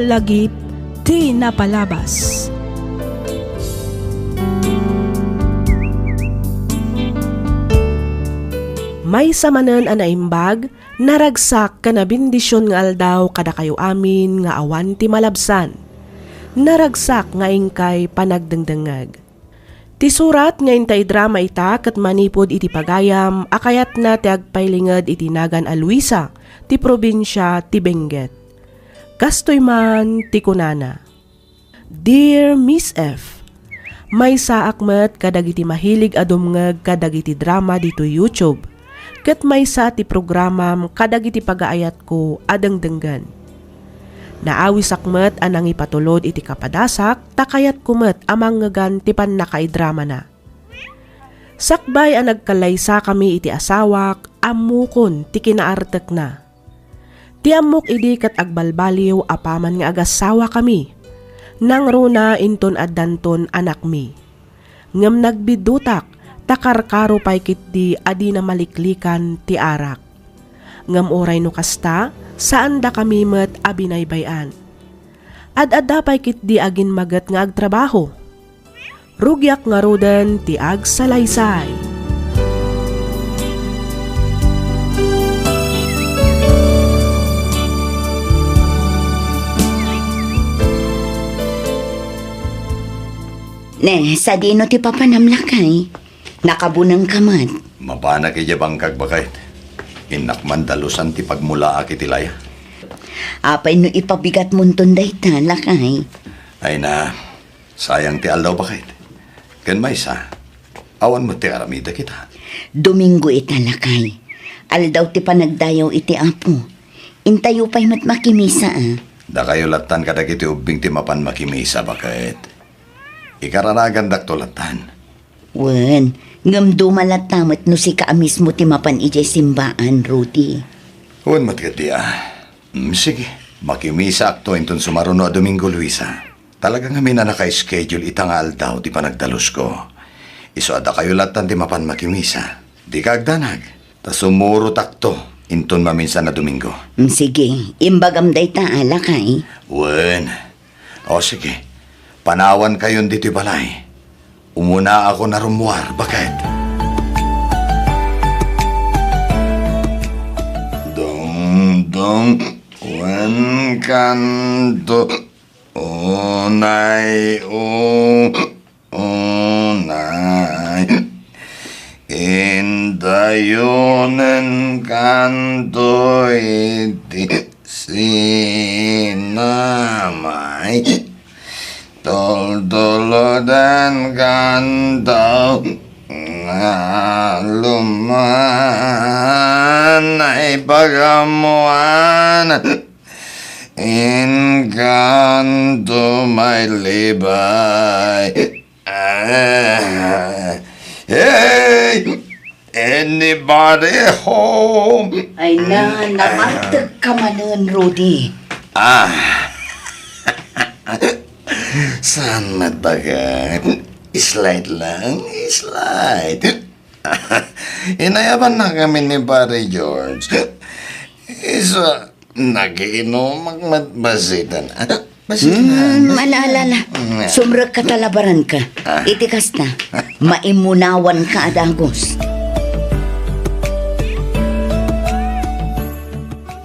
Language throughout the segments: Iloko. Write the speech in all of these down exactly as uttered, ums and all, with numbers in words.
Lagip ti napalabas. Maysa manen a naimbag, naragsak ken a bendision nga aldaw kadakayo amin nga awan ti malabsan. Naragsak nga inkay panagdengdengngeg. Ti surat nga inta idrama ita ket manipud iti pagayam a kayatna ti agpailinged iti nagan a Luisa ti probinsia ti Benguet. Kastoy man ti kunana, "Dear Miss F, maysaak met kadagiti mahilig a dumngeg kadagiti drama ditoy YouTube, ket maysa ti programam kadagiti pagaayatko a dengdenggen. Naawisak met a nangipatulod iti kapadasak ta kayatko met a mangngegan ti pannakaidramana. Sakbay a nagkallaysakami iti asawak, ammokon ti kinaartekna. Ti ammok idi ket agbalbaliw apaman nga agasawakami. Nangruna inton addanton anakmi. Ngem nagbidutak ta karkaro pay ketdi a dina maliklikan ti arak. Ngem uray no kasta, saandakami met a binaybay-an. Ad-adda pay ketdi agimmaget nga agtrabaho. Rugiak ngaruden ti agsalaysay." Ne, sadino ti papanam, lakay? Nakabunengka met. Mapanak idiay bangkag, baket. Innak man dalusan ti pagmulaak iti laya. Apay no ipabigatmonton dayta, lakay? Ay na, sayang ti aldaw, baket. Ken maysa, awan met ti aramidek ita. Domingo ita, lakay. Aldaw ti panagdayaw iti Apo. Intayo pay met makimisa, a. Dakayo lattan kadagiti ubbing ti mapan makimisa, baket. Ikararagandakto lattan. Wen, ngem duma latta met no sika a mismo ti mapan idiay simbaan, Rudy. Wen met ketdi, a. Mm, sige, makimisaakto inton sumaruno a Domingo, Luisa. Talaga ngamin a naka-schedule ita nga aldaw ti panagdalusko. Isu a dakayo lattan ti mapan makimisa. Dika agdanag, ta sumurotakto inton maminsan a Domingo. Mm, sige, imbagam dayta, a, lakay. Wen. O, sige. Panawankayon ditoy balay. Umunaakon a rummuar, baket. Dong, dong, wen kanto, unay, u-, unay. Indayonen kanto iti sinamay. Tultuloden kanto nga luman ay pagamuan. Inkanto may libay. Ah, hey! Anybody home? Ay na, namartek ka manen, Rudy. Ah. Saan met, baket? Slight lang, slight. Inayabanna kami ni Pare George. Isu, nagiinumak met bassit. Ah, bassit. Hmm, ala, ala, ala. Mm. Sumrekka ta labaranka. Ah. Iti kasta, maimmunawanka a dagus.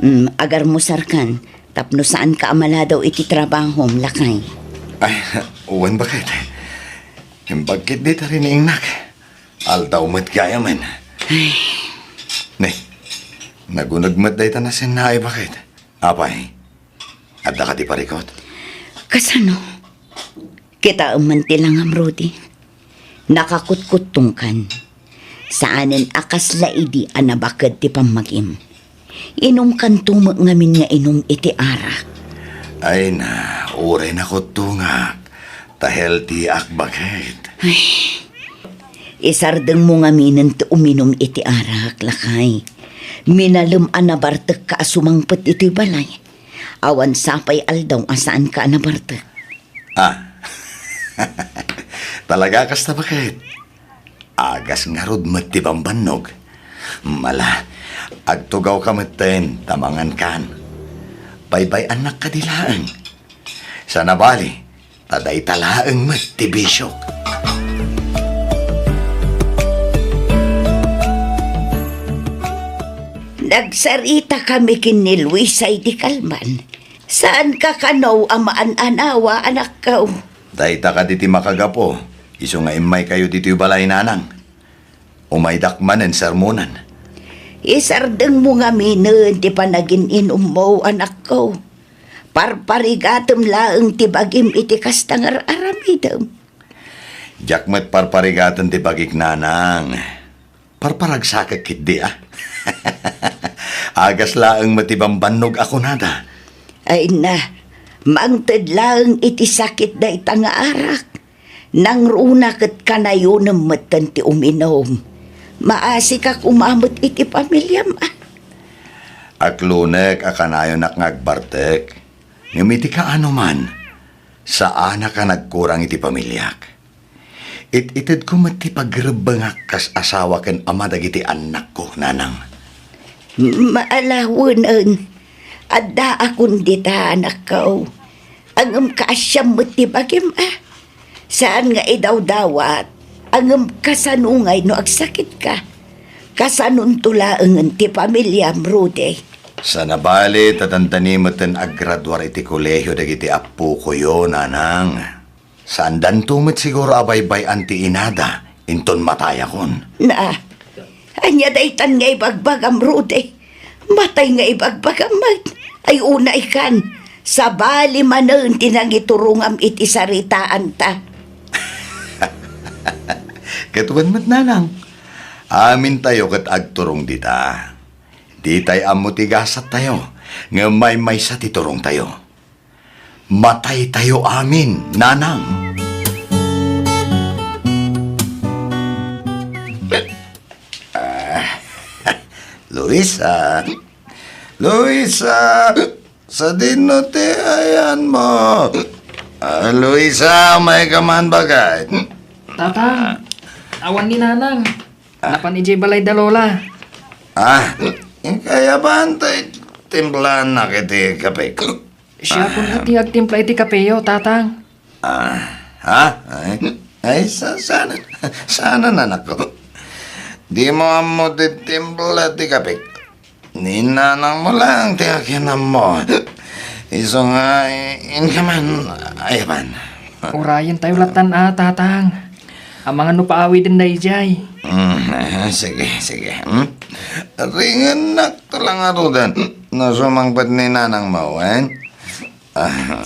Hmm, agarmusarkan tapno saanka a maladaw iti trabahom, lakay. Ay, wen, baket. Imbag ketdi ta rin ni Ingnak. Aldaw met gayamen. Ay. Ne, naguneg met dayta nasennaay, baket. Apay, adda kadi parikut? Kasano? Kitaem man ti langam, Rudy. Nakakutkuttongkan. Saanen a kasla idi a nabaked ti pammagim. Inumkanto met ngamin nga inum iti arak. Ay na, uray nakuttongak, ta healthyak, baket. Ay, isardengmo ngaminen ti uminum iti arak, lakay. Minalem a nabartekka a sumangpet iti balay. Awan sapay aldaw a saanka a nabartek. Ah. Talaga kasta, baket? Agas ngarud met ti bambannog. Mala, agtugawka metten ta mangankan. Baybay-annak kadi laeng. Ta nabali, ta dayta laeng met ti bisiok. Nagsaritakami ken ni Luisa idi kalman. Saanka kano a maan-anawa, anakko? Dayta kadi ti makagapu, isu nga immaykayo ditoy balay, nanang. Umaydak manen sermonan. Isardengmo ngaminen ti panagin-inummo, anakko. Parparigatem laeng ti bagim iti kasta nga ar-aramidem. Diak met parparigaten ti bagik, nanang. Parparagsakek ketdi, a. Agas laeng met ti bambannog a kunada. Ay na, mangted laeng iti sakit dayta nga arak. Nangruna ket kanayonem metten ti uminum. Maasika koma met iti pamiliam, a. Aklonek a kanayonak nga agbartek. Ngem iti kaano man, saanak a nagkurang iti pamiliak. It-itedko met ti pagrebbengak kas asawa ken ama dagiti annakko, nanang. Maalawenen, addaakon dita, anakko. Ngem kaasiam met ti bagim, a. Saan nga idawdawat, ngem kasano ngay no agsakitka? Kasanonto laengen ti pamiliam, Rudy? Sanabali ta dandani metten aggraduar iti kolehio dagiti appokoyo, nanang. Saandanto met siguro a baybay-an ti inada inton matayakon. Na, ania daytan nga ibagbagam, Rudy? Matay nga ibagbagam met. Ay, unaykan, sabali manen ti nangiturongam iti saritaanta. Ket wen met, nanang, amintayo ket agturong dita. Ditay ammo ti gasattayo, ngem maymaysa ti turongtayo. Mataytayo amin, nanang. Ah, Luisa! Luisa! Sadino ti ayanmo? Ah, Luisa, umayka man, baket. Tatang, awan ni nanang. Ah. Napan idiay balay da lola. Ah, kayatmo ti timplaennak iti kape. Siak pay ti agtimpla iti kapeyo, tatang. Ah, ha? Ay, ay, sa-, saan, saan, anakko? Dimo ammo ti timpla ti kape? Ni nanangmo laeng ti akin-ammo. Isu nga, i-, inka man, ayaban. Urayentayo lattan a, tatang. Amangan no paawiden daydiay. Mm, ah, sige, sige. Hmm? Ringennak to lang aruden. No sumangpet ni nanangmo, wen? Ah,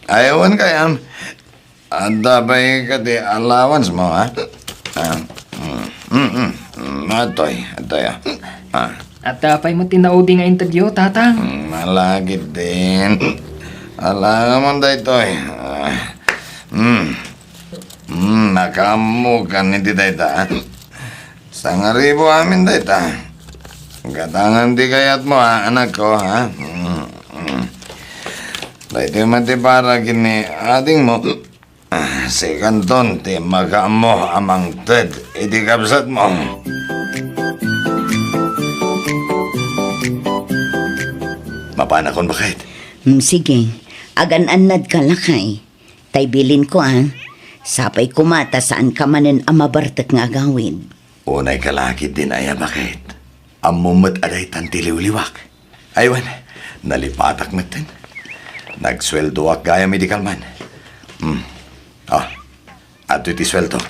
ayawan kayam. Adda pay kadi allowance mo, ha? Ah, mm, mm, mm, mm, atoy, atoy, ah. Ah. Adda pay met ti naudi nga intedyo, tatang. Mm, malagip din. Alangan man daytoy. Ah, mm. Mm, nakaammokan iti dayta, ha? Sangaribu amin dayta. Gatangan ti kayatmo, ha, anakko, ha? Mm, mm. Daytoy met ti para ken ni adingmo. Ah, sikanton ti makaammo a mangted iti kabsatmo. Mapanakon, baket. Mm, sige. Agan-annadka, lakay. Tay bilinko, a. Sapay koma ta saanka manen a mabartek nga agawid. Unayka la ketdin aya, baket. Ammom met a daytan ti liwliwak. Ay wen, nalipatak metten. Nagsueldoak gayam idi kalman. Hmm. Ah, adtoy ti sueldok.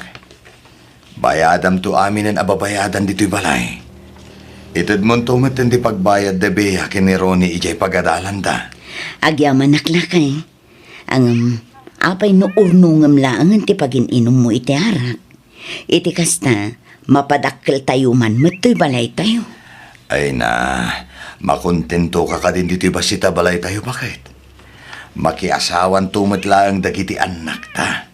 Bayadamto aminen a babayadan ditoy balay. Itedmonto metten ti pagbayad da Bea ken ni Ronnie idiay pagadalanda. Agyamanak, lakay. Ngem, apay no urnongem laengen ti pagin-inummo iti arak? Iti kasta, mapadakkeltayo man met toy balaytayo. Ay na, makontentoka kadin ditoy bassit a balaytayo, baket? Makiasawanto met laeng dagiti annakta.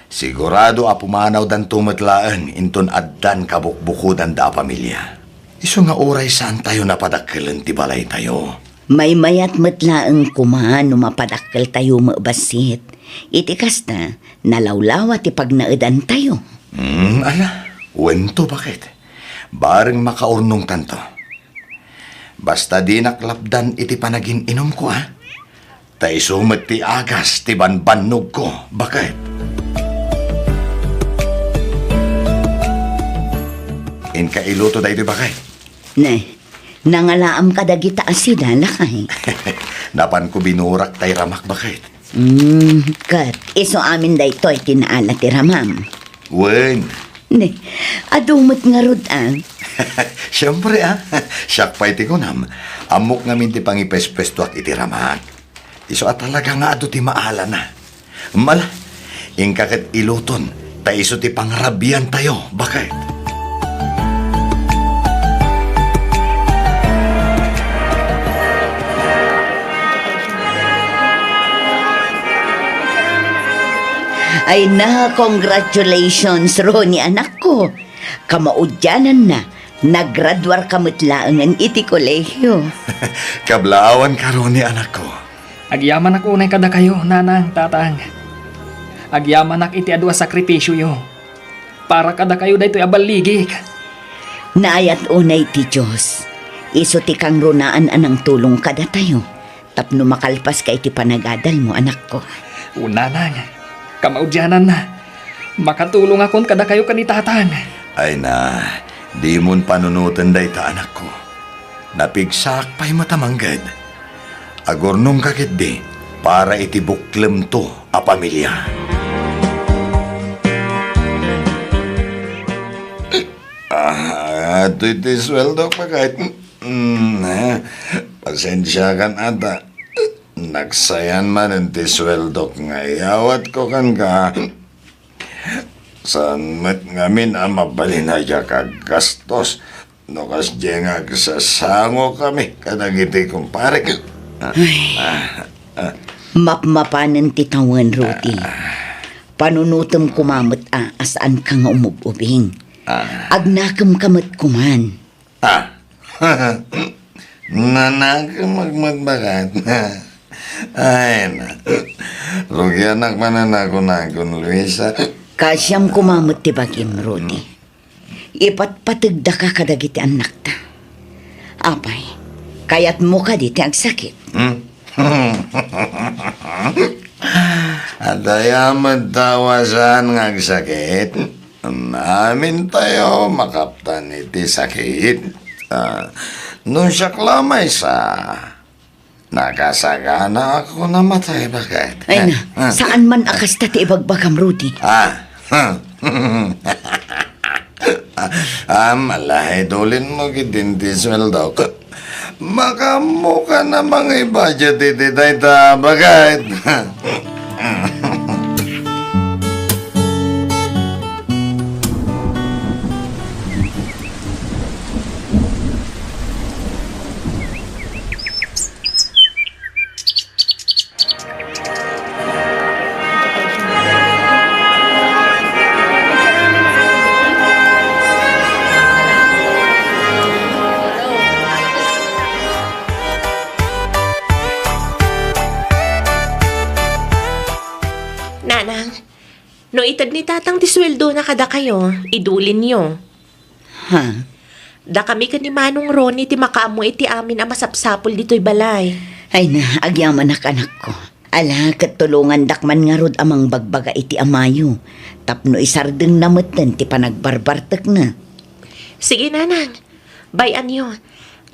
Sigurado a pumanawdanto met laeng inton addan kabukbukodanda a pamilia. Isu nga uray saantayo napadakkelen ti balaytayo. Maymayat met laeng koma no mapadakkeltayo met bassit. Iti kasta, nalawlawa ti pagnaedantayo. Hmm, ala, wento, baket. Bareng makaurnongtanto. Basta dinak lapdan iti panagin-inumko, a. Ta isu met ti agas ti banbannogko, baket. Inka iluto daytoy, baket. Ne, nangalaam kadagita a sida, lakay? Napanko binurak tay ramak, baket. Hmm, ket isu amin daytoy ti naala ti ramam. Wen. Ne, adu met ngarud, a? Siempre, a. Siak pay ti kunam. Ammok ngamin ti pangipespestuak iti ramak. Isu a talaga nga adu ti maalana. Mala, inka ket iluton, ta isu ti pangrabiantayo, baket. Ay na, congratulations, Ronnie, anakko. Kamaudiananna, nagraduarka met laengen iti kolehio. Kablaawanka, Ronnie, anakko. Agyamanak unay kadakayo, nanang, tatang. Agyamanak iti adu a sakripisioyo. Para kadakayo daytoy a balligik. Naayat unay ti Dios. Isu ti kangrunaan a nangtulong kadatayo. Tapno makalpaska iti panagadalmo, anakko. O, nanang, kamaudiananna, makatulongakon kadakayo ken ni tatang. Ay na, dimon panunoten dayta, anakko. Napigsaak pay met a mangged. Agurnongka ketdi para iti buklemto a pamilia. Ah, itoy ti sueldok, baket. Mm, eh, pasensiakan ata. Nagsayan manen ti sueldok nga iyawatko kenka. Saan met ngamin a mabalin a diak aggastos no kasdiay nga agsasangokami kadagiti kumparek. Ah, Ay. ah, ah. Mapmapanen ti tawen, Rudy. Panunotem koma met a, a saanka nga umub-ubing. Ah. Agnakemka met koman. Ah. Nanakemek met, baket. Ay na. Rugianak manen a kunakon, Luisa. Kasiam koma met ti bagim, Rudy. Ipatpategdaka kadagiti annakta. Apay, kayatmo kadi ti agsakit? Hmm? Adda met tao a saan nga agsakit. Amintayo makaptan iti sakit. Ah, no siak la maysa, nakasaganaak a namatay, baket. Ay na, Ah. saan man a kasta ti ibagbagam, Rudy. Ah. Ah, malahay ti ulinmo ketdin ti sueldok. Makaammokan a mangi-budget iti dayta, baket. Nanang, no ited ni Tatang ti sueldona kadakayo, idulinyo. Ha? Dakami ken ni Manong Ronnie ti makaammo iti amin a masapsapul ditoy balay. Ay na, agyamanak, anakko. Ala, ket tulongandak man ngarud a mangbagbaga iti amayo tapno isardengna metten ti panagbarbartekna. Sige, nanang. Bay-anyo.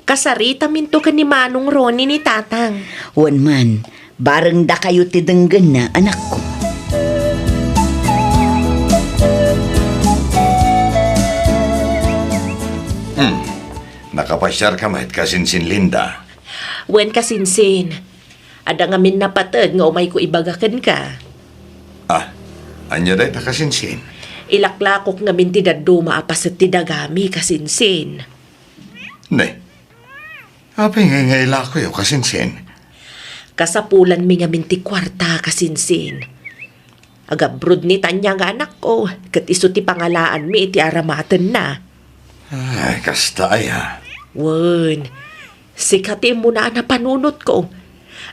Kasaritaminto ken ni Manong Ronnie ni Tatang. Wen man, bareng dakayo ti denggenna, anakko. Hmm. Nakapasiarka met, kasinsin Linda? Wen, kasinsin. Adda ngamin napated nga umayko ibaga kenka. Ah, ania dayta, kasinsin? Ilaklakok ngamin ti dadduma a paset ti dagami, kasinsin. Ne, apay nga, nga ilakoyo, kasinsin? Kasapulanmi ngamin ti kuarta, kasinsin. Agabrod ni Tanya nga anakko, ket isu ti pangalaanmi iti aramatenna. Ay, kasta aya. Wen, sika ti immuna a napanunotko.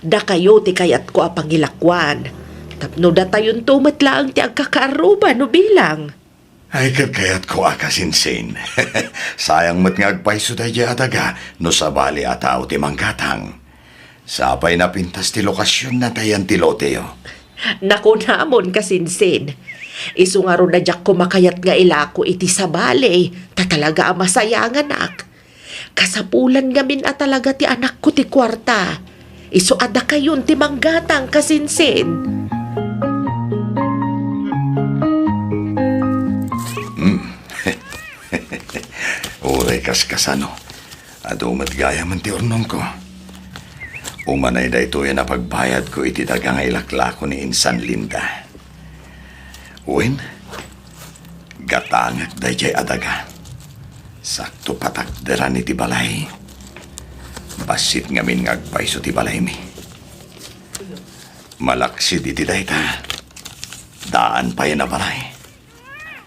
Dakayo ti kayatko a pangilakoan. Tapno datayonto met laeng ti agkakaarruba no bilang. Ay, ket kayatko a kasinsin. Sayang met nga agpayso daydiay a daga no sabali a tao ti manggatang. Sapay napintas ti lokasionna ta ayan ti loteyo. Nakunamon, kasinsin. Isu ngarud a diak kumakayat nga ilako iti sabali, ta talaga a masayanganak. Kasapulan ngamin a talaga ti anakko ti kuarta. Isu a dakayon ti manggatang, kasinsin. Hmm. Uray kaskasano. Adu met gayamen ti urnongko. Umanay daytoyen a pagbayadko iti daga nga ilaklako ni Insan Linda. Wen, gatangek daydiay a daga. Sakto patakderan iti balay. Bassit ngamin nga agpayso ti balaymi. Malaksid iti dayta, daan pay a balay.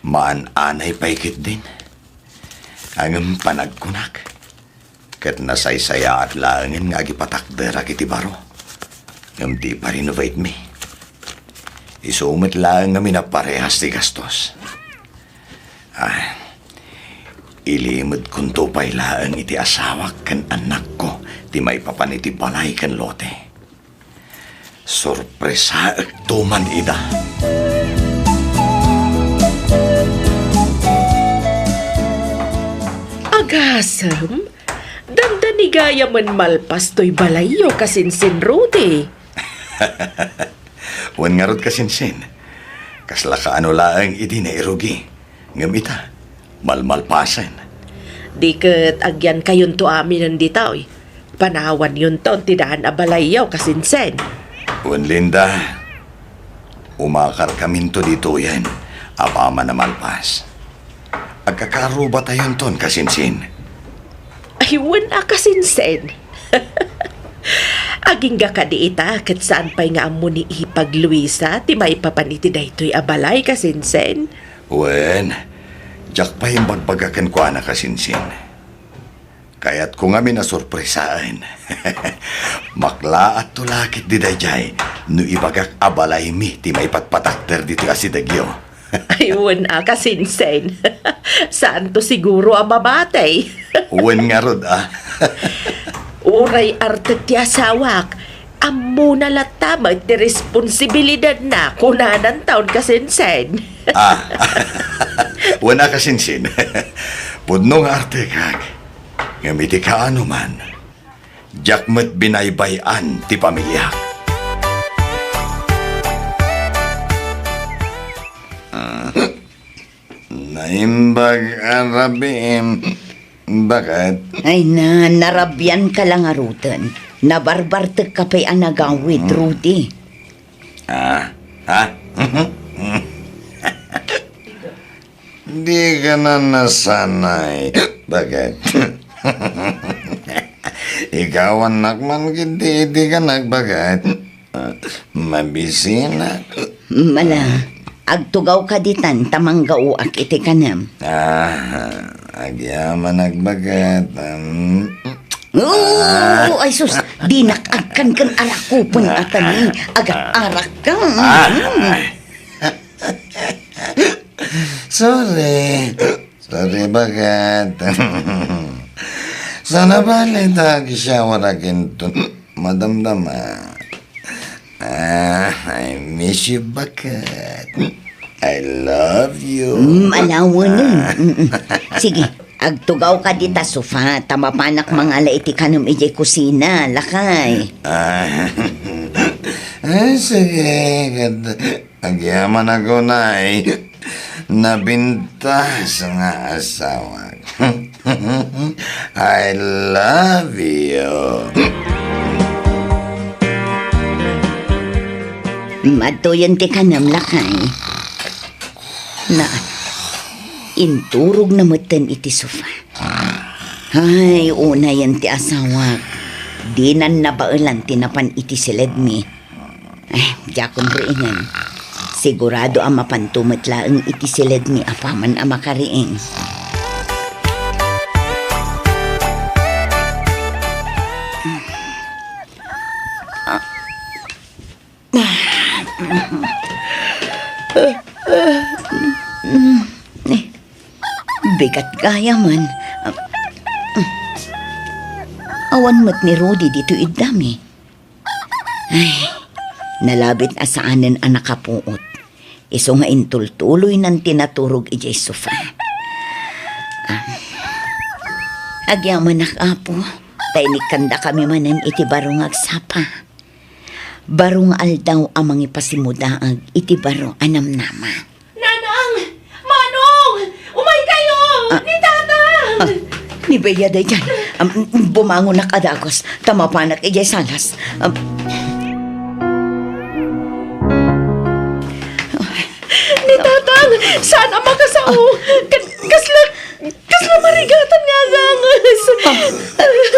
Maan-anay pay ketdin. Ngem panagkunak, ket nasaysayaat laengen nga agipatakderak iti baro. Ngem ti iparenovatemi, isu met laeng ngamin a parehas ti gastos. Ah, ilimedkonto pay laeng iti asawak ken annakko ti maipapan iti balay ken lote. Sorpresaekto man ida. Agasem, dandani gayamen malpas toy balayyo, kasinsin Rudy. Wen ngarud, kasinsin, kasla kaano laeng idi nairugi. Ngem ita, malmalpasen. Di ket agyankayonto aminen ditoy. Panawanyonton ti daan a balayyo, kasinsin. Wen, Linda, umakarkaminto ditoyen apaman a malpas. Agkakarrubatayonton, kasinsin. Ay, wen a, kasinsin. Agingga kadi ita, ket saan pay nga ammo ni Ipag Luisa ti maipapan iti daytoy a balay, kasinsin? Wen, diak pay imbagbaga kenkuana, kasinsin. Kayatko ngamin a sorpresaen. Maklaatto la ketdi daydiay no ibagak a balaymi ti maipatpatakder ditoy asidegyo. Ay, wen a, kasinsin. Saanto siguro a mamatay. Wen ngarud a. Uray artek ti asawak, ammona latta met ti responsibilidadna, kunananton, kasinsin. Ah, wen a, kasinsin. Pudno nga artekak. Ngem iti kaano man, diak met binaybay-an ti pamiliak. Ah, naimbag a rabiim, baket. Ay na, narabianka la ngaruden. Nabarbartekka pay a nagawid, hmm, Rudy. Ah, ha? Dika na nasanay, baket. Ikawannak man ketdi iti kanak, baket. Mabisinak. Mala, agtugawka ditan ta manggaoak iti kanem. Ah, agyamanak, baket. Um, Oo, ah, ay sus, dinak agkan ken arakupen a tani, agat-arak ka. Ah. Mm. Sorry. Sorry, baket. Sana bale ta agsiyawarakinto madamdama. Ah, I miss you, baket. I love you. Mm, alawanen. Ah. Mm-mm. Sige, agtugawka dita sofa, ta mapanak mangala iti kanem idiay kusina, lakay. Ah. Ay, sige, ket agyamanak unay. Nabintas nga asawak. I love you. Madtoyen ti kanem, lakay. Na, inturogna metten iti sofa. Ay, unayen ti asawak. Dinan nabaelan ti napan iti siledmi. Eh, diakon riingen. Sigurado a mapanto met laeng iti siledmi apaman a makariing. Bigat gayamen. Awan met ni Rudy ditoy iddami. Ay, nalabit a saanen a nakapuot. Isu nga intultuloynan ti naturog idiay sofa. Ah. Agyamanak, Apo, ta inikkandakami manen iti baro nga agsapa. Baro nga aldaw a mangipasimudaag iti baro a namnama. Nanang! Manong! Umaykayo! Ah. Ni Tatang! Ah, ni Bea daydiay. Am, bumangonak a dagus, ta mapanak idiay salas. Am. Ni Tatang! Saan a makasao? Ah. Ka-, kasla, kasla marigatan nga aganges. Ah.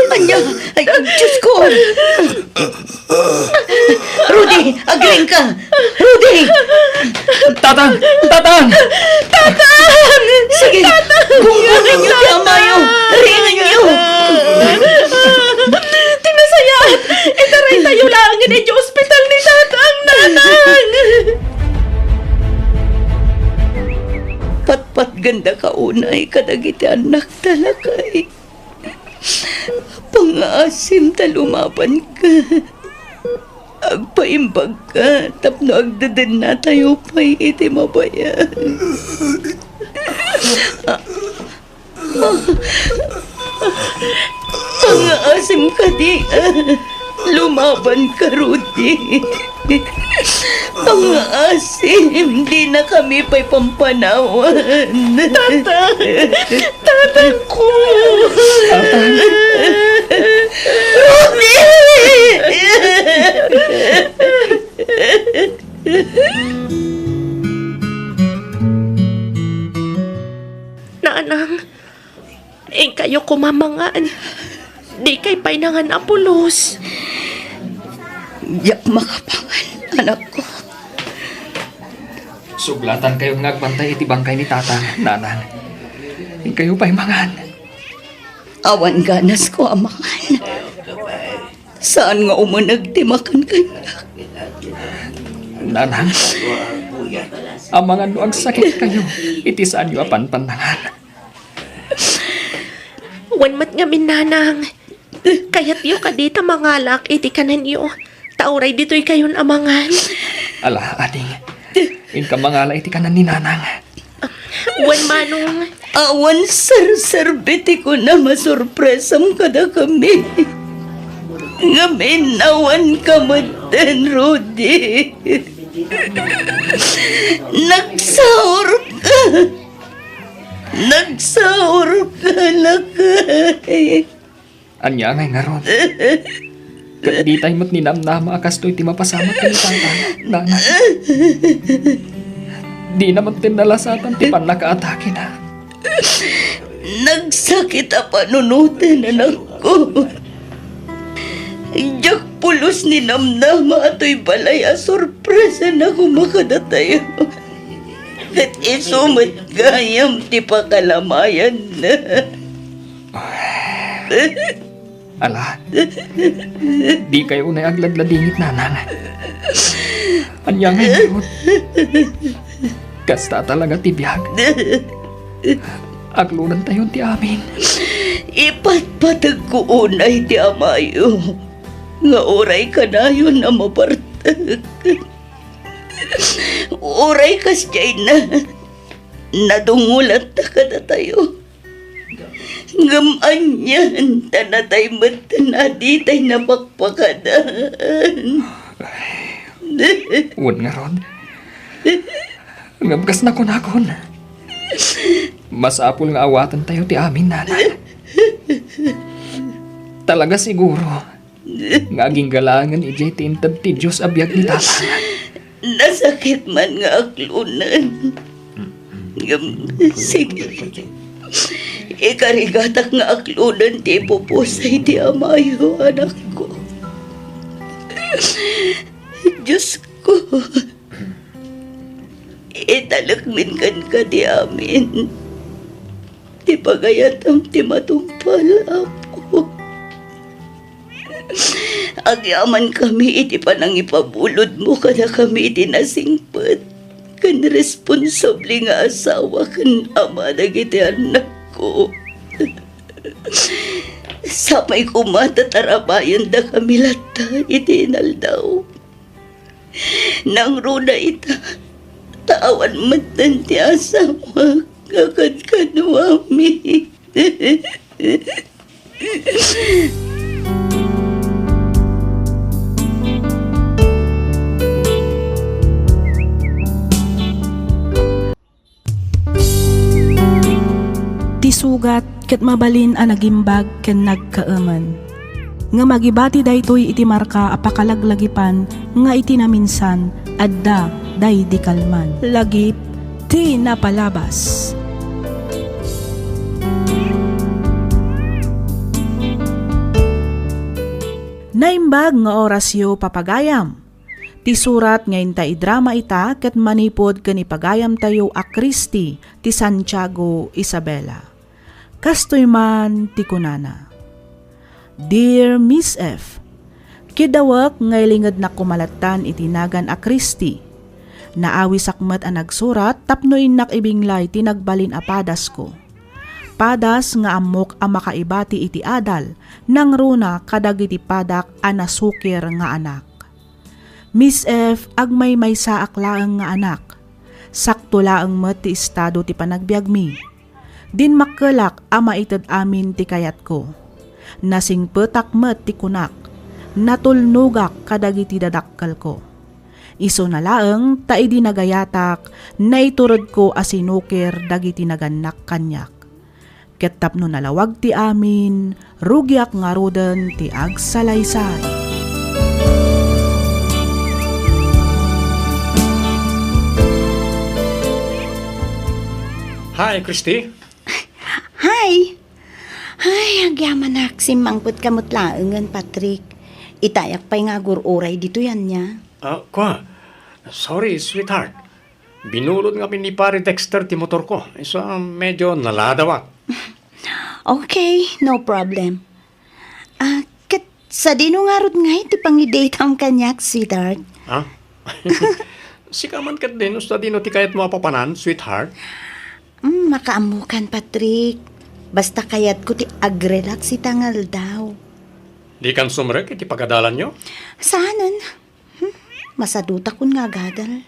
Ania? Ay, Diyos ko! Rudy, agriingka! Rudy! Tatang! Tatang! Tatang! Sige, Tatang! Gunggunganyo ti amayo! Riinganyo! Ti nasayaat, itaraytayo laengen idiay ospital ni Tatang, Nanang! Patpatgandaka unay kadagiti annakta, lakay. Pangngaasim ta lumabanka. Agpaimbagka tapno agdedennatayo pay iti mabayag. Pangngaasim kadi, lumabanka, Rudy. Pangngaasim, dinakami pay pampanawan. Tatang! Tatang ko! Tatang! Rudy! Nanang, inkayo koma mangan. Dikay pay nangan a pulos. Diak makapangan, anakko. Suglatankayon nga agbantay iti bangkay ni Tatang, Nanang. Inkayo pay mangan. Awan ganasko a mangan. Saan nga umuneg ti makan kaniak. Nanang, amangan no agsakitkayo iti saanyo a panpannangan. Wen met ngamin, Nanang. Kayatyo kadi ta mangalak iti kanenyo, ta uray ditoykayon a mangan? Ala, ading. Inka mangala iti kanen ni Nanang. Wen, Manong. Awan serserbi ti kunam a sorpresam kadakami. Ngem innawanka metten, Rudy. Nagsaurka. Nagsaurka, lakay. Ania ngay ngarud? Ket ditay met ninamnama a kastoy ti mapasamak ken ni Tatang, Nanang. Dina metten nalasatan ti pannakaatakena. Nagsakit a panunoten, anakko. Diak pulos ninamnama a toy balay a sorpresana koma kadatayo. Ket isu met gayam ti pakalamayanna. Ala, dikay unay agladladingit, Nanang. Ania ngay ngarud? Kasta talaga ti biag. Aklonentayon ti amin. Ipatpategko unay ti amayo nga uray kanayon a mabartek. Uray kasdiayna, nadungolanta kadatayo. Ngem anian ta natay metten a ditay napakpakadan. Wen ngarud. Ngem kas nakunakon, masapul nga awatentayo ti amin, Nanang. Talaga siguro nga agingga laengen idiay ti inted ti Dios a biag ni Tatang. Nasakit man nga aklonen. Ngem, sige. Ikarigatak nga aklonen ti ipupusay ti amayo, anakko. Diosko, italekmin kenka ti amin ti pagayatam ti matungpal, Apo. Agyamankami iti panangipabulodmo kadakami iti nasingpet ken responsable nga asawa ken ama dagiti annakko. Sapay koma ta tarabayendakami latta iti inaldaw. Nangruna ita, ta awan metten ti asawak nga kadkaduami. Ti sugat ket mabalin a nagimbag ken nagkaemen. Ngem agibati daytoy iti marka a pakalaglagipan nga iti naminsan, adda daydi kalman. Lagip ti napalabas. Naimbag nga orasyo, papagayam. Ti surat nga inta idrama ita ket manipud ken ipagayamtayo a Christy ti Santiago, Isabela. Kastoy man ti kunana, "Dear Miss F, kidawek nga ilingednak koma lattan iti nagan a Christy. Naawisak met a nagsurat tapno innak ibinglay ti nagbalin a padasko. Padas nga ammok a makaibati iti adal, nangruna kadagiti padak a nasukir nga anak. Miss F, agmaymaysaak laeng nga anak. Sakto laeng met ti estado ti panagbiagmi. Dinmakkelak a maited amin ti kayatko. Nasingpetak met ti kunak. Natulnogak kadagiti dadakkelko. Isuna laeng ta idi nagayatak, naituredko a sinukir dagiti nagannak kaniak. Ket tapno nalawag ti amin, rugiak ngaruden ti agsalaysay." Hi, Christy. Hi! Ay, agyamanak, simmangpetka met laengen, Patrick. Itayak pay nga agur-uray ditoy ania. Ah, kwa. Sorry, sweetheart. Binulod ngamin ni Pare Dexter ti motorko. Isu a medyo naladawak. Okay, no problem. Ah, ket sadino ngarud ngay ti pangidateam kaniak, sweetheart? Ha? Sika man ket dinos ta dino ti kayatmo a papanan, sweetheart? Mm, makaammokan, Patrick. Basta kayatko ti agrelax ita nga aldaw. Dikan sumrek iti pagadalanyo? Saanen. Hmm, masadutakon nga agadal.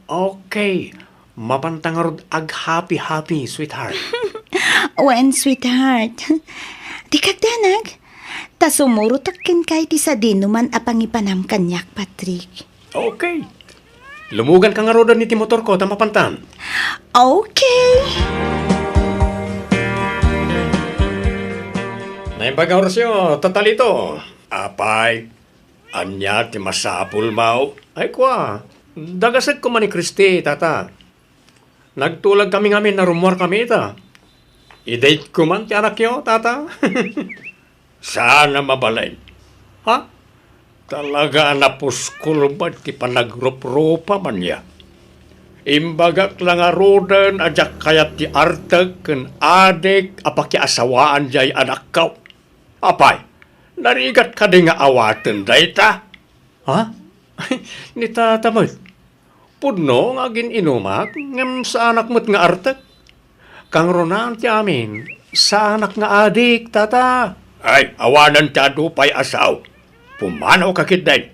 Okay. Mapanta ngarud ag-happy-happy, sweetheart. Wen, sweetheart. Dika agdanag. Ta sumurotak kenka iti sadinoman a pangipanam kaniak, Patrick. Okay. Lumuganka ngaruden iti motorko ta mapantan. Okay. Naimbag a orasyo, tatalito. Apay, ania ti masapulmo? Ay, kua, dagasek koma ni Christy, tata. Nagtulagkami ngamin a rummuarkami ita. I-date ko man ti anakyo, tata. Saan a mabalin. Ha? Talaga a napuskulba ti panagruprupa man ya. Imbagak la ngaruden a diak kayat ti artek ken adik a pakiasawaan jay anakko. Apay, narigat kadi nga awaten dayta? Ha? Ni tata met. Pudno nga agin-inumak, ngem saanak met nga artek. Kangrunaan ti amin, saanak nga adik, tata. Ay, awanen ti adu pay a sao. Pumanawka ketdin.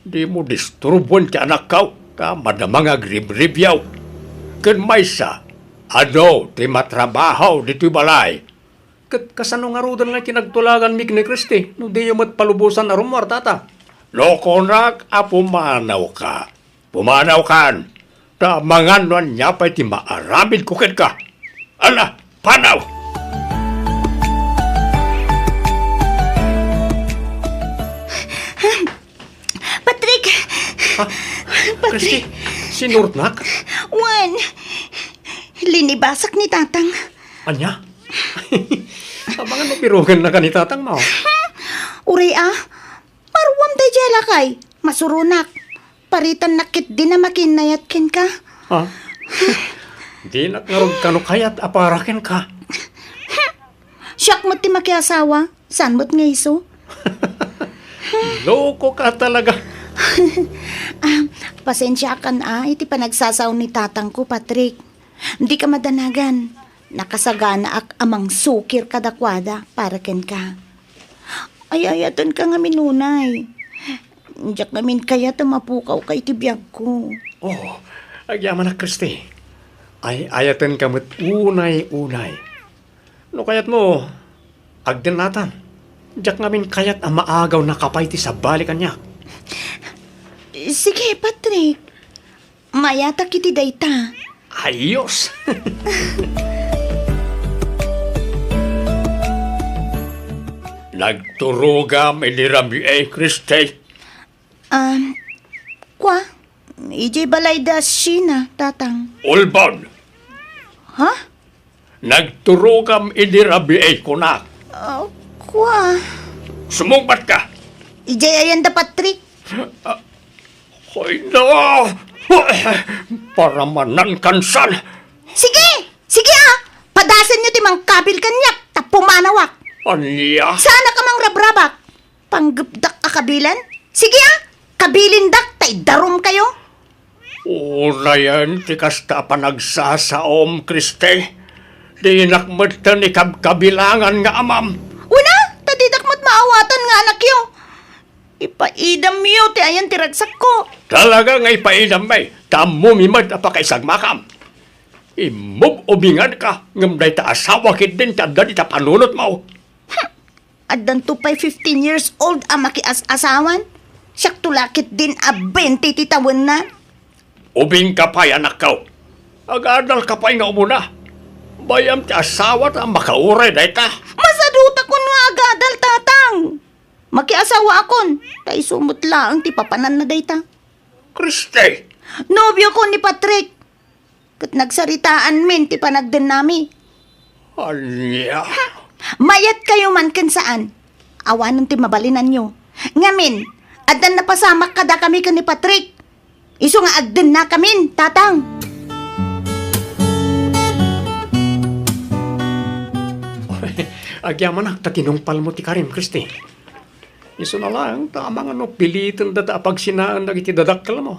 Dimo disturbuen ti anakko, ta madama nga agribribyaw. Ken maysa, adu ti matrabaho ditoy balay. Ket kasano ngaruden nga ti nagtulaganmi ken ni Christy no diyo met palubosan a rummuar, tata? No kunak a pumanawka, pumanawkan, ta amangan no ania pay ti maaramidko kenka. Ala, panaw! Patrick! Ha? Patrick! Christy, sinurotnak? Wen, linibasak ni Tatang. Ania? Amangan no birugennaka ni Tatangmo. Uray a, maruam daydiay a lakay. Masuronak. Paritannak ketdin a makiinnayat kenka. Ha? Dinak ngarud kano kayat a para kenka. Siak met ti makiasawa. Saan met nga isu? Lokoka talaga. Ah, pasensiakan a iti panagsasao ni tatangko, Patrick. Dika madanagan. Nakasaganaak a mangsukir kadakuada para kenka. Ay-ayatenka ngamin unay. Diak ngamin kayat a mapukawka iti biagko. Oh, agyamanak, Christy. Ay-ayatenka met unay-unay. No kayatmo, agdennatan. Diak ngamin kayat a maagaw nakapay ti sabali kaniak. Sige, Patrick. Mayatak iti dayta. Ayos! Nagturogam idi rabii, Christy. Um, kwa, idiay balay da Sheena, Tatang. Ulbod! Ha? Nagturogam idi rabii, kunak. Ah, kwa. Sumungbat ka! Idiay ayan da Patrick. Ah, hoy, no! Paramanan kansan! Sige! Sige, ah! Padasenyo ti mangkabil kaniak, ta pumanawak. Ania? Saanak a mangrabrabak. Panggepdak a kabilen? Sige, ah! Kabilindak, ta idarum kayo. Unayen ti kasta a panagsasaom, Christy. Dinak metten ikabkabilangan nga amam. Una, ta didak met maawatan nga anakyo. Ipaidamyo ti ayan ti ragsakko. Talaga nga ipaidammi, ta ammomi met a pakaisagmakam. Immub-ubinganka, ngem dayta asawa ketdin ti adda dita panunotmo. Addanto pay fifteen years old a makias-asawan. Siakto la ketdin a twenty ti tawenna. Ubingka pay, anakko. Agadalka pay nga umuna. Bay-am ti asawata a makauray dayta. Masadutakon nga agadal, Tatang. Makiasawaakon, ta isu met laeng ti papananna dayta. Christy! Nobiokon ni Patrick. Ket nagsaritaanmin ti panagdennami. Ania? Mayatkayo man ken saan. Awanen ti mabalinanyo. Ngamin, addan napasamak kadakami ken ni Patrick. Isu nga agdennakamin, Tatang. Agyamanak ta tinungpalmo ti karim, Christy. Isuna laeng ta amangan no pilitendata a pagsinaen dagiti dadakkelmo.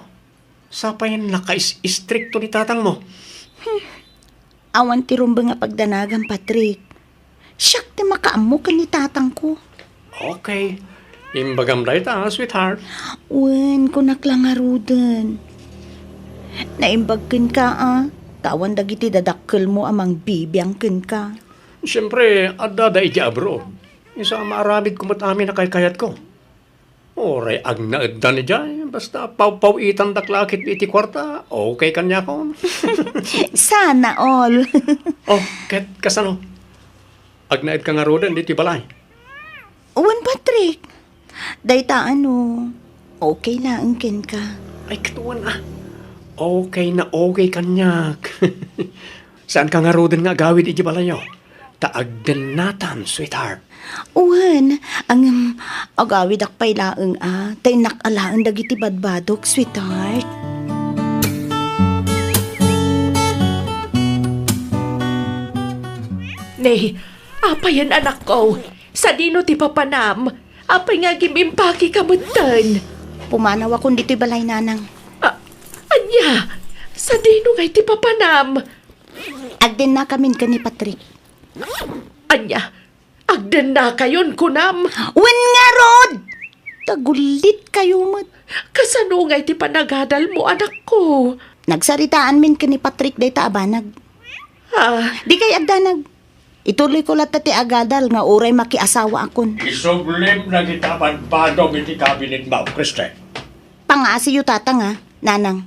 Sapay nakais-istrikto ni tatangmo. Awan ti rumbeng a pagdanagam, Patrick. Siak ti makaammo ken ni tatangko. Okay. Imbagam dayta, sweetheart. Wen, kunak la ngaruden. Naimbag kenka, a, ta awan dagiti dadakkelmo a mangbibiang kenka. Siempre, adda da idiay abroad. Isu a maaramidko met amin a kaykayatko. Uray agnaeddan idiay, basta pawpaw-itandak la ketdi iti kuarta, okay kaniakon. Sana all. Oh, ket kasano? Agnaedka ngaruden ditoy balay? Wen, Patrick. Dayta ano, okay laeng kenka. Ay, ket wen a. Okay na okay kaniak. Saanka ngaruden nga agawid idiay balayyo? Ta agdennatan, sweetheart. Wen, ngem, agawidak pay laeng a, ta innak alaen dagiti badbadok, sweetheart. Ne, apayen, anakko? Sadino ti papanam? Apay nga agim-impakeka metten? Pumanawakon ditoy balay, nanang. A-, ania? Sadino ngay ti papanam? Agdennakamin ken ni Patrick. Ania? Agdennakayon, kunam? Wen ngarud! Tagullit kayo met. Kasano ngay ti panagadalmo, anakko? Nagsaritaanmin ken ni Patrick dayta a banag. Ah. Dikay agdanag. Ituloyko latta ti agadal nga uray makiasawaakon. Isublim dagita badbadom iti kabinetmo, Kristen. Pangaasiyo, tatang, a, nanang.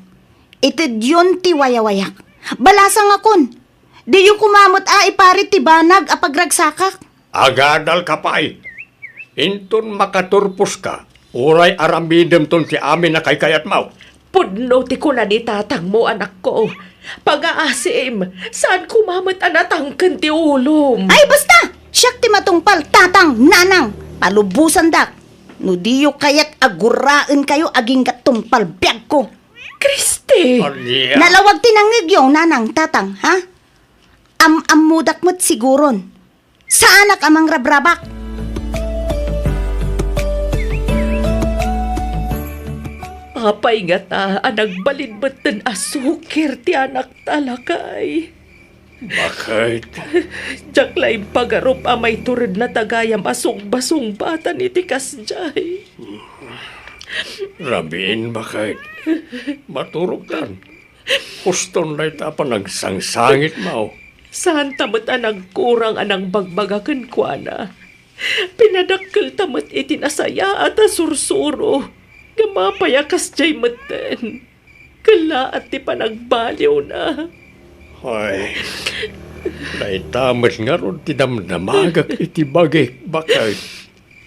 Itedyon ti wayawayak. Balasangakon. Diyo koma met a iparit ti banag a pagragsakak. Agadalka pay. Inton makaturposka, uray aramidemton ti amin a kaykayatmo. Pudno ti kuna ni tatangmo, anakko. Pangaasim, saan koma met a natangken ti ulom. Ay, basta! Siak ti matungpal, tatang, nanang. Palubosandak. No diyo kayat a guraenkayo agingga tungpal biagko. Kristen! Ania? Nalawag ti nangngegyo, nanang, tatang, ha? Am-ammodak met siguron. Saanak a mangrabrabak. Apay ngata a nagbalin metten a sukir ti anakta, lakay? Baket. Diak la impagarup a maituredna ta gayam a sungbasungbaatan iti kasdiay. Rabiin, baket. Maturogtan. Huston dayta a panagsangsangitmo. Saanta met a nagkurang a nangbagbaga kenkuana. Pinadakkelta met iti nasayaat a sursuro. Ngem apay a kasdiay metten? Kellaat ti panagbaliwna. Ay, dayta met ngarud ti damdamagak iti bagik, baket.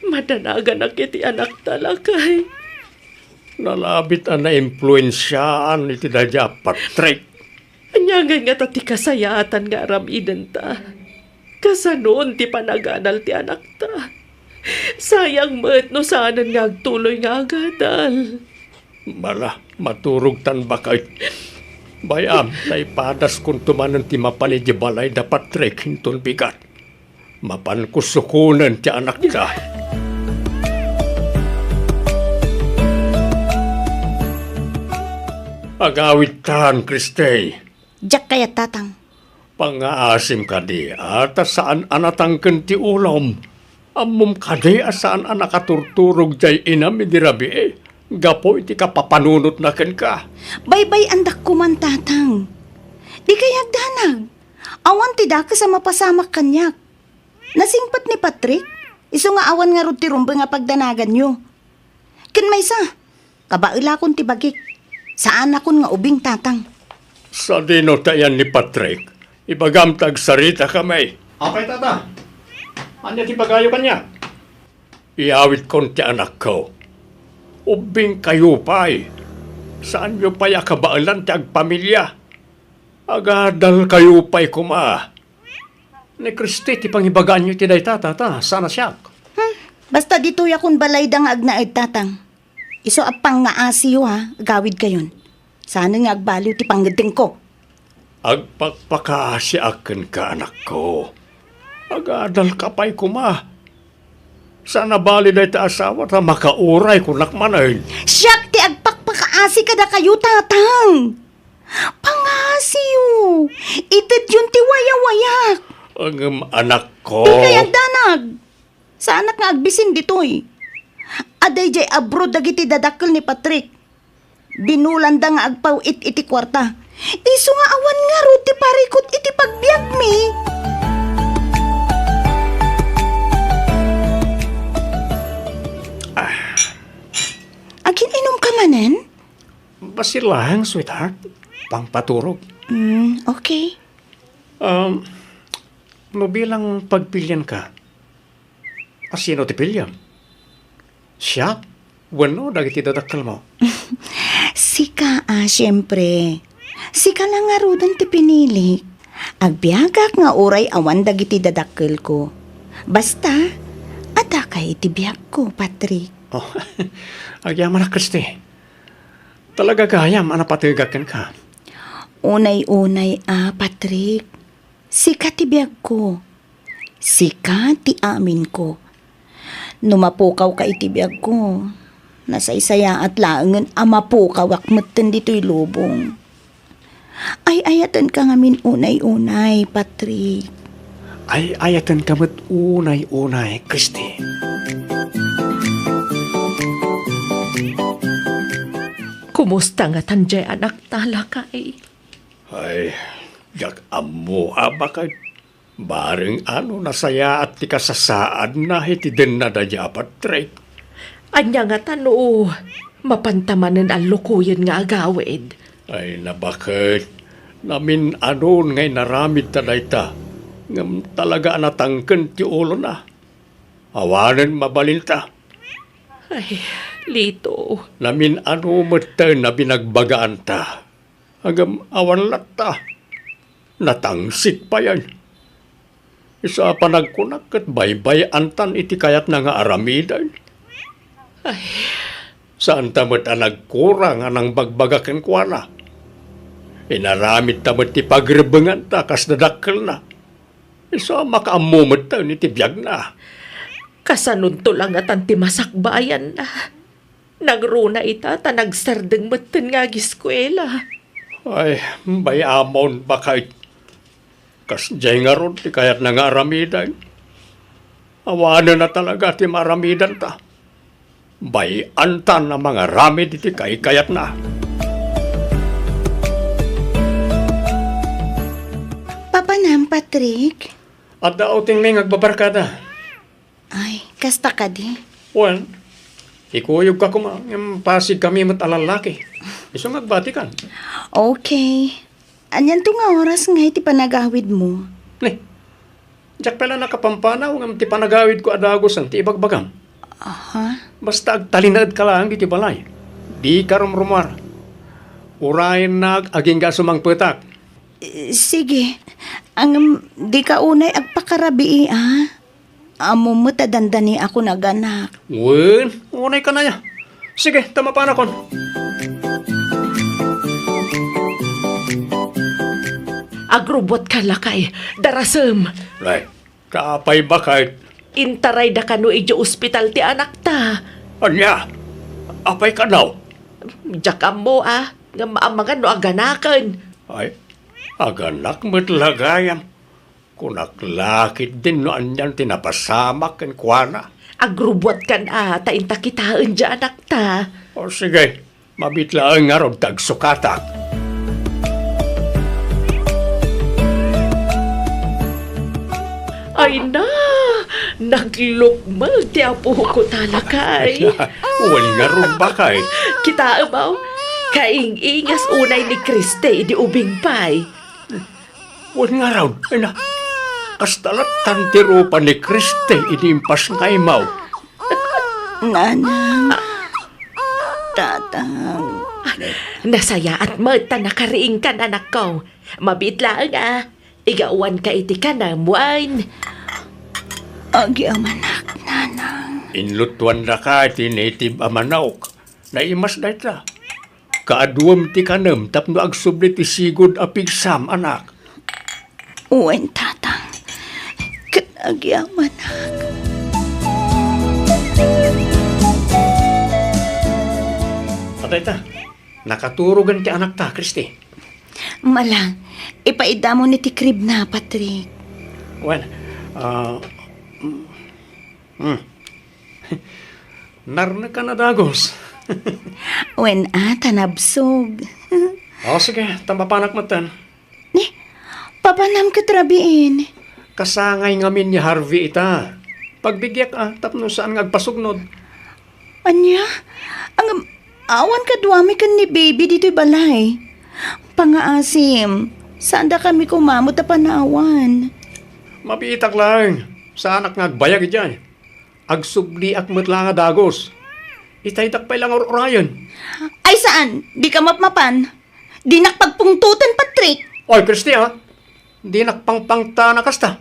Madanaganak iti anakta, lakay. Nalabit a naimpluensiaan iti daydiay a Patrick. Ania ngay ngata ti kasayaatan nga aramidenta? Kasanon ti panagadal ti anakta? Sayang met no saanen nga agtuloy nga agadal. Mala, maturogtan, baket. Bay-am, ta ipadaskonto manen ti mapan idiay balay da Patrick inton bigat. Mapanko sukonen ti anakta. Agawidtan, Christy. Diak kayat, Tatang. Pangngaasim kadi a ta saan a natangken ti ulom. Ammom kadi a saan a nakaturturog diay inam idi rabii gapu iti kapapanunotna kenka? Baybay-andak koman, Tatang. Dikay agdanag. Awan ti dakes a mapasamak kaniak. Nasingpet ni Patrick, isu nga awan ngarud ti rumbeng a pagdanaganyo. Ken maysa, kabaelakon ti bagik. Saanakon nga ubing, Tatang. Sadino ta iyan ni Patrick? Ibagam ta agsaritakami. Apay, Tata? Ania ti ibagayo kaniak? Iyawitkon ti anakko. Ubbingkayo pay. Saanyo pay a kabaelan ti agpamilia. Agadalkayo pay koma. Ni Christy ti pangibagaanyo iti dayta, Tata, saan a siak. Hmm, basta ditoyakon balayda nga agnaed, Tatang. Isu a pangngaasim, ha, agawidkayon. Saan nga agbaliw ti pangngeddengko. Agpakpakaasiak kenka, anakko. Agadalka pay koma. Saan a bali dayta asawa ta makauray kunak manen. Siak ti agpakpakaasi kadakayo, Tatang. Pangngaasim. Itedyon ti wayawayak. Ngem, anakko. Dikay agdanag. Saanak nga agbisin ditoy. Adda idiay abroad dagiti dadakkel ni Patrick. Binulanda nga agpaw-it iti kuarta. Isu nga awan ngarud ti parikut iti pagbiagmi. Ah. Agin-inumka manen? Basi laeng, sweetheart. Pangpaturog. Mm, okay. Um, no bilang pagpilianka, a sino ti piliam? Siak wenno dagiti dadakkelmo? Sika, a, siempre. Sika la ngaruden ti pinilik. Agbiagak nga uray awan dagiti dadakkelko. Basta, addaka iti biagko, Patrick. Oh, agyamanak, Christy. Talaga gayam a napategak kenka. Unay-unay a, Patrick. Sika ti biagko. Sika ti aminko. No mapukawka iti biagko, nasaysayaat laengen a mapukawak metten ditoy lubong. Ay-ayatenka ngamin unay-unay, Patrick. Ay-ayatenka met unay-unay, Christy. Kumusta ngatan diay anakta, lakay? Ay, diak ammo a baket. Bareng a no nasayaat ti kasasaadna iti denna daydiay a Patrick. Ania ngata no mapanta manen a lukoyen nga agawid? Ay, nabaket. Namin-anon nga inaramidta dayta. Ngem talaga a natangken ti ulona. Awanen mabalinta. Ay, Lito. Namin-ano metten a binagbagaanta. Ngem awan latta. Natangsik payen. Isu a panagkunak ket baybay-antan iti kayatna nga aramiden. Ay. Saanta met a nagkurang a nangbagbaga kenkuana. Inaramidta met ti pagrebbenganta kas dadakkelna. Isu a makaammo metten iti biagna. Kasanonto la ngatan ti masakbayanna? Nangruna ita ta nagsardeng metten nga agiskuela. Ay, bay-amon, baket. Kasdiay ngarud ti kayatna nga aramiden. Awanen a talaga ti maaramidanta. Bay-antan a mangaramid iti kaikayatna. Papanam, Patrick? Adda outingmi nga agbabarkada. Ay, kasta kadi? Wen, ikuyogka koma, ngem pasigkami met a lallaki. Isu nga agbatikan. Okay. Anianto nga oras ngay ti panagawidmo? Ni, diak pay la nakapampanaw ngem ti panagawidko a dagusen ti ibagbagam. Aha. Basta agtalinaedka laeng iti balay. Dika rumrumuar. Urayennak agingga a sumangpetak. Eh, sige. Ngem dika unay agpakarabii, a? Ammom met a dandaniakon a ganak. Wen, unay kanaya. Sige, ta mapanakon. Agrubbuatka lakay, darasem. Nay, apay, baket? Intarayda kano idiay ospital ti anakta. Ania? Apay kano? Diak ammo a, ngem amangan no aganaken. Ay, aganak met la gayam. Kunak la ketdin no anian ti napasamak kenkuana. Agrubbuatkan a, ta inta kitaen diay anakta. O sige, mabiit laeng ngarud ta agsukatak. Ay na, naglukmeg ti apok, ta lakay. Wen ngarud, baket. Kitaem, aw, kaing-ingas unay ni Kriste idi ubing pay. Wen ngarud, ay na, kasta lattan ti rupa ni Kriste idi impasngaymaw. Nanang, Tatang. Nasayaat met ta nakariingkan, anakko. Mabiit laeng a, igawanka iti kanem wen. Agyamanak, Nanang. Inlutuannaka iti native a manok. Naimas dayta. Kaaduem ti kanem tapno agsubli ti sigud a pigsam, anak. Wen, Tatang. Ket agyamanak. Patay ta. Nakaturogen ti anakta, Kristi. Mala, ipaidamon iti kribna, Patrick. Wen, ah, mm, mm. Narnekan a dagus. Wen a, ta nabsog. O, sige, ta mapanak metten. Ni, papanam ket rabiin. Kasangay ngamin ni Harvey ita. Pagbigiak a, tapno saan nga agpasugnod. Ania? Ang, awan kaduami ken ni baby ditoy balay. Pangaasim, saan dakami koma met a panawan. Mabiitak laeng, saanak nga agbayag idiay. Agsubliak met la nga dagus. Itaydak pay la nga ur-urayen. Ay saan, dika mapmapan. Dinak pagpungtoten, Patrick. Oy, Kristi, ha? Dinak pangpangtan a kasta.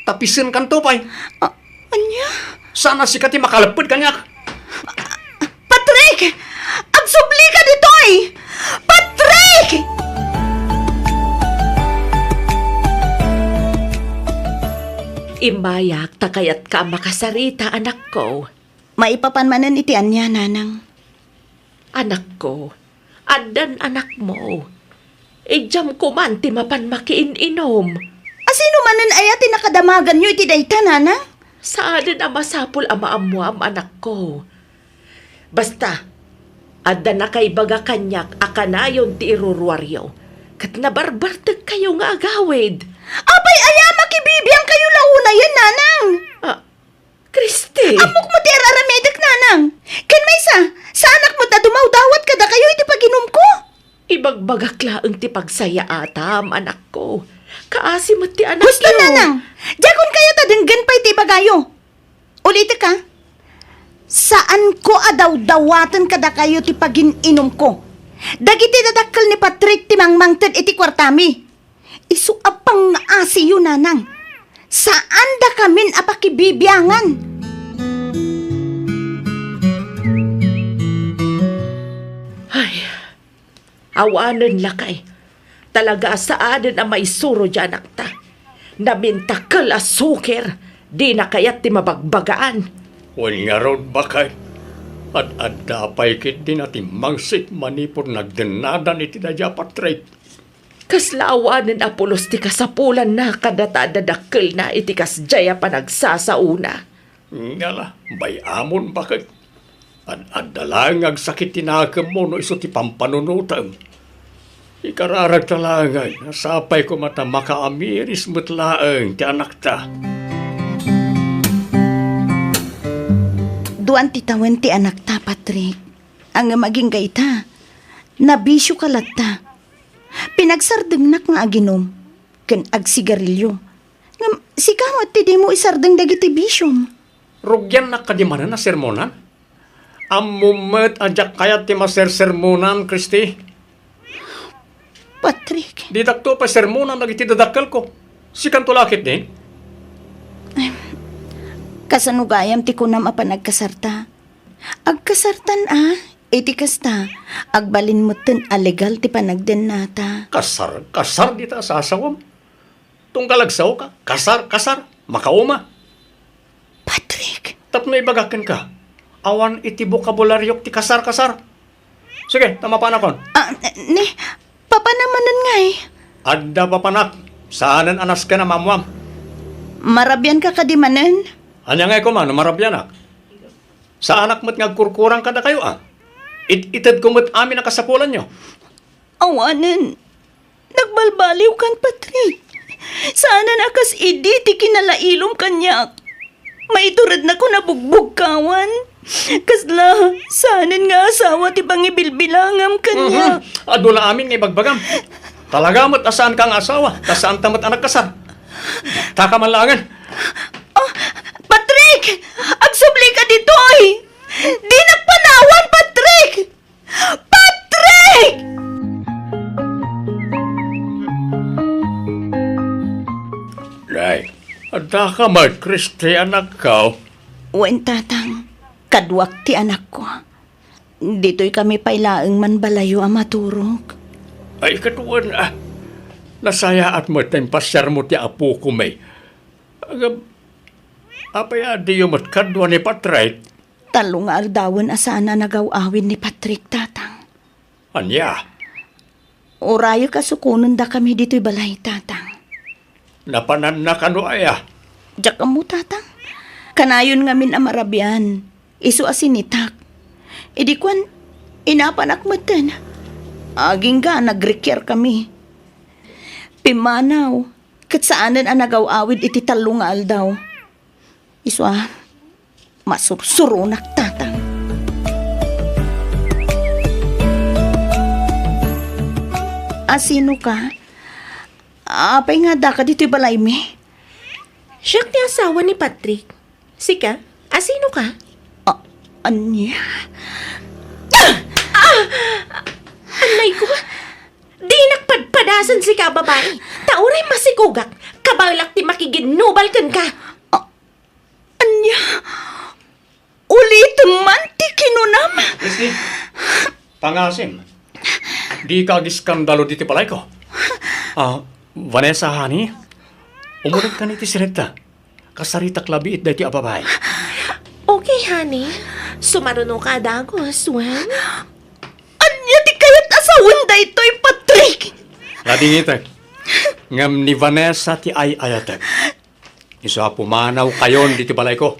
Tapisenkanto pay. A-, ania? Saan a sika ti makalepped kaniak? Patrick! Agsublika ditoy! Patrick! Immayak ta kayatka a makasarita, anakko. Maipapan manen iti ania, nanang? Anakko, addan anakmo. Idiam koman ti mapan makiin-inom. A sino manen aya ti nakadamaganyo iti dayta, nanang? Saanen a masapul a maammoam, anakko. Basta, adda nakaibaga kaniak a kanayon ti iruruaryo, ket nabarbartekkayo nga agawid. Apay aya, makibibiangkayo la unayen, nanang? Ah, Kristi! Ammok met ti ar-aramidek, nanang. Ken maysa, saanak met a dumawdawat kadakayo iti paginumko. Ibagbagak laeng ti pagsayaatam, anakko. Kaasi met ti anakyo. Husto, nanang! Diakon kayat a denggen pay ti ibagayo. Ulitek, a. Saanko a dawdawaten kadakayo ti pagin-inumko. Dagiti dadakkel ni Patrick ti mangmangted iti kuartami. Isu a pangngaasiyo, nanang. Saandakamin a pakibibiangan. Ay, awanen lakay. Talaga a saanen a maisuro diay anakta. Namintakel a suker, dina kayat ti mabagbagaan. Wen ngarud, baket. Ad-adda pay ketdin a timmangsit manipud nagdennadan iti daydi a Patrick. Kasla awanen a pulos ti kasapulanna kadata a dadakkelna iti kasdiay a panagsasaona. Ngala, bay-amon baket. Ad-adda laeng nga agsakit ti nakemmo no isu ti pampanunotem. Ikararagta laengen a sapay koma ta makaamiris met laeng ti anakta. Duan ti tawen ti anakta, Patrick. Ngem agingga ita, nabisioka latta. Pinagsardengnak nga aginum ken agsigarilio. Ngem sika met ti dimo isardeng dagiti bisiom. Rugiannak kadi manen a sermonan? Ammom met a diak kayat ti masersermonan, Christy. Patrick. Ditakto pay sermonan dagiti dadakkelko. Sikanto la ketdin? Kasano gayam ti kunam a panagkasarta? Agkasartan a, iti kasta, agbalin metten a legal ti panagdennata. Kasar, kasar dita a sasawam. Tunggal agsaoka, kasar, kasar, makauma. Patrick! Tapno ibagak kenka, awan iti bokabularyok ti kasar-kasar. Sige, ta mapanakon. Ah, ni, papanam manen ngay? Adda papanak, saanen a nasken a maammuam. Marabianka kadi manen? Ania ngay koma no marabianak? Saanak met nga agkurkurang kadakayo, a? It-itedko met amin a kasapulanyo. Awanen. Nagbalbaliwkan, Patrick. Saanen a kas idi ti kinalailom kaniak. Maiturednakon a bugbugkawan. Kasla, saanen nga asawa ti pangibilbilangam kaniak. Mhm. Adu la amin nga ibagbagam. Talaga met a saanka nga asawa, ta saanta met a nagkasar. Taka man laengen. Oh, Patrick! Agsublika ditoy! Dinak panawan, Patrick! Patrick! Nay, adda ka met, Christy, anakko? Wen, Tatang. Kaduak ti anakko. Ditoy kami pay laeng man balayo a maturog. Ay, kaduan, ah. Nasayaat met ta impasiarmo ti apoko, May. Agab-, apay a diyo met kadua ni Patrick? Tallo nga aldawen a saan a nagaw-awid ni Patrick, Tatang. Ania? Urayek a sukonendakami ditoy balay, Tatang. Napananna kano aya? Diak ammo, Tatang. Kanayon ngamin a marabian. Isu a sinitak. Idi kuan, inapanak metten. Agingga, nagrikiarkami. Pimmanaw, ket saanen a nagaw-awid iti tallo nga aldaw. Isu a, masursuronak, Tatang. A, sino ka? Apay nga addaka ditoy balaymi? Siak ti asawa ni Patrick. Sika? A, sino ka? A, ania? Ah! Ah! Anay ko! Dinak padpadasen sika, babai. Ta uray masikogak, kabaelak ti makiginnubal kenka. A, ania? Ulitem man ti kinunam. Christy, pangasim. Dika agiskandalo diti balayko. Ah, Vanessa, honey, umurekkan iti siletta. Kasaritak labiit daytoy a babai. Okay, honey. Sumarunoka a dagus, wen? Ania ti kayat a sawen daytoy, Patrick? Ladingitek. Ngem ni Vanessa ti ay-ayatek. Isu a pumanawkayon ditoy balayko.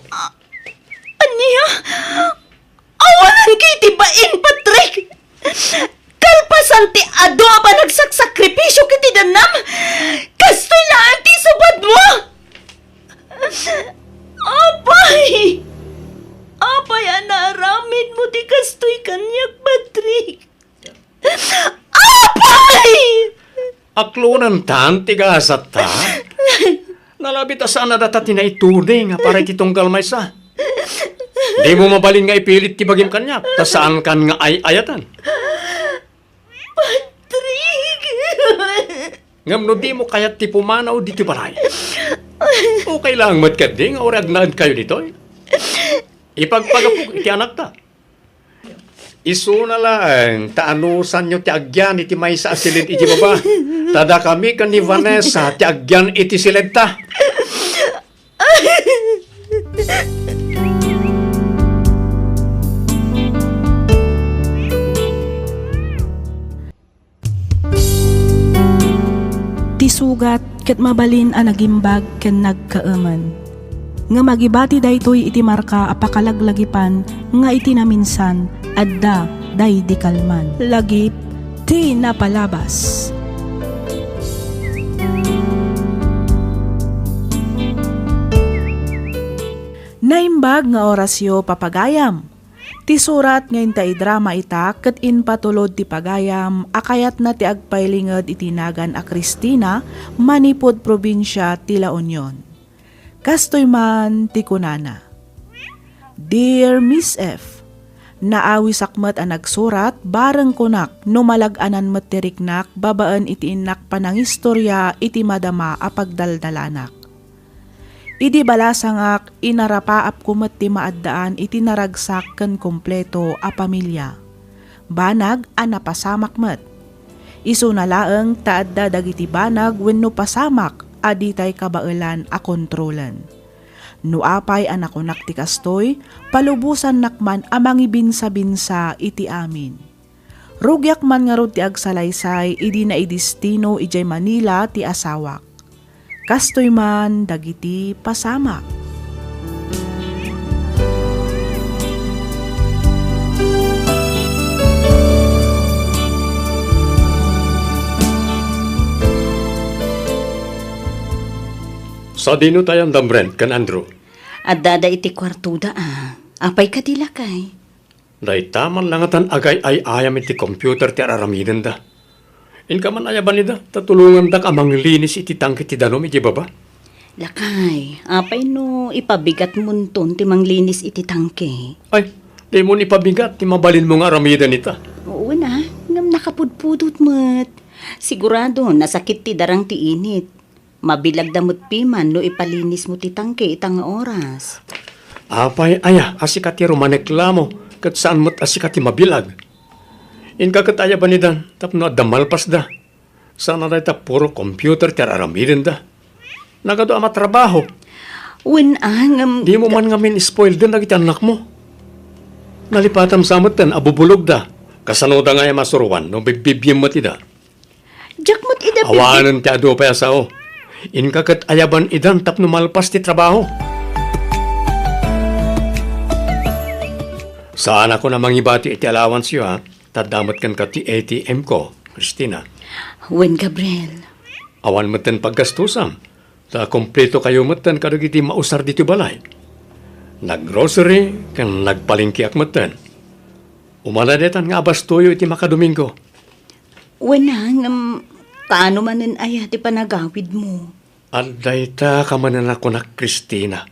Ania? Awanen ket iti bain, Patrick! Kalpasan ti adu a panagsaksakripisiok iti dannam, kastoy laeng ti isupadmo! Apay! Apay a naaramidmo ti kastoy kaniak, Patrick? Apay! Aklonentan ti gasatta. Nalabit a saan a data ti naituding a para iti tunggal maysa. Dimo mabalin nga ipilit ti bagim kaniak, ta saankan nga ay-ayatan. Patrick! Ngem no dimo kayat ti pumanaw ditoy balay, okay laeng met ketdi nga uray agnaedkayo ditoy. Ipagpagapok iti anakta. Isuna laeng ta anusanyo ti agyan iti maysa a siled iti baba. Ta dakami ken ni Vanessa ti agyan iti siledta. Sugat ket mabalin a nagimbag ken nagkaemen. Ngem agibati daytoy iti marka a pakalaglagipan nga iti naminsan, adda daydi kalman. Lagip ti napalabas. Naimbag nga orasyo, papagayam. Ti surat nga inta idrama ita ket impatulod ti pagayam a kayatna ti agpailinged iti nagan a Cristina manipud probinsia ti La Union. Kastoy man ti kunana, "Dear Miss F, naawisak met a nagsurat bareng kunak no malag-anan met ti riknak babaen iti innak panangistorya iti madama a pagdaldalanak. Idi balasangak, inarapaapko met ti maaddaan iti naragsak ken kompleto a pamilya. Banag a napasamak met. Isuna laeng ta adda dagiti banag wenno pasamak a ditay kabaelan a kontrolen. No apay a nakunak ti kastoy, palubosannak man a mangibinsabinsa iti amin. Rugiak man ngarud ti agsalaysay idi naidestino idiay Manila ti asawak. Kastoy man dagiti pasamak." Sadino ti ayanna, Brent ken Andrew? Addada iti kuartoda, a. Apay kadi, lakay? Dayta man la ngatan agay-ay-ayam iti computer ti ar-aramidenda. Inka man ayaban ida, ta tulongandak a manglinis iti tangke ti danum idiay baba. Lakay, apay no ipabigatmonton ti manglinis iti tangke? Ay, dimon ipabigat ti mabalinmo nga aramiden ita. Wen a, ngem nakapudpudot met. Sigurado, nasakit ti darang ti init. Mabilagda met piman no ipalinismo ti tangke ita nga oras. Apay aya a sika ti rumaneklamo ket saan met a sika ti mabilag? Inka ket ayaban idan tapno adda malpasda. Saan a dayta puro computer ti ar-aramidenda. Nagadu a matrabaho. Wen a, ngem dimo man ngamin spoilden dagiti annakmo. Nalipatam sa metten a bubulogda. Kasanoda ngay a masuroan no bibbibbiem met ida? Diak met ida bibbi- Awanen ti adu pay a sao. Inka ket ayaban idan tapno malpas ti trabaho. Saanakon a mangibati iti allowance-yo, a. Ta adda met kenka ti A T M ko, Cristina. Wen, Gabriel. Awan metten paggastusam. Ta kompleto kayo metten kadagiti mausar ditoy balay. Naggrocery ken nagpalengkeak metten. Umana daytan nga abastoyo iti makadomingo. Wen a, ngem kaano manen aya ti panagawidmo? Adda ita kamanen a kunak, Cristina.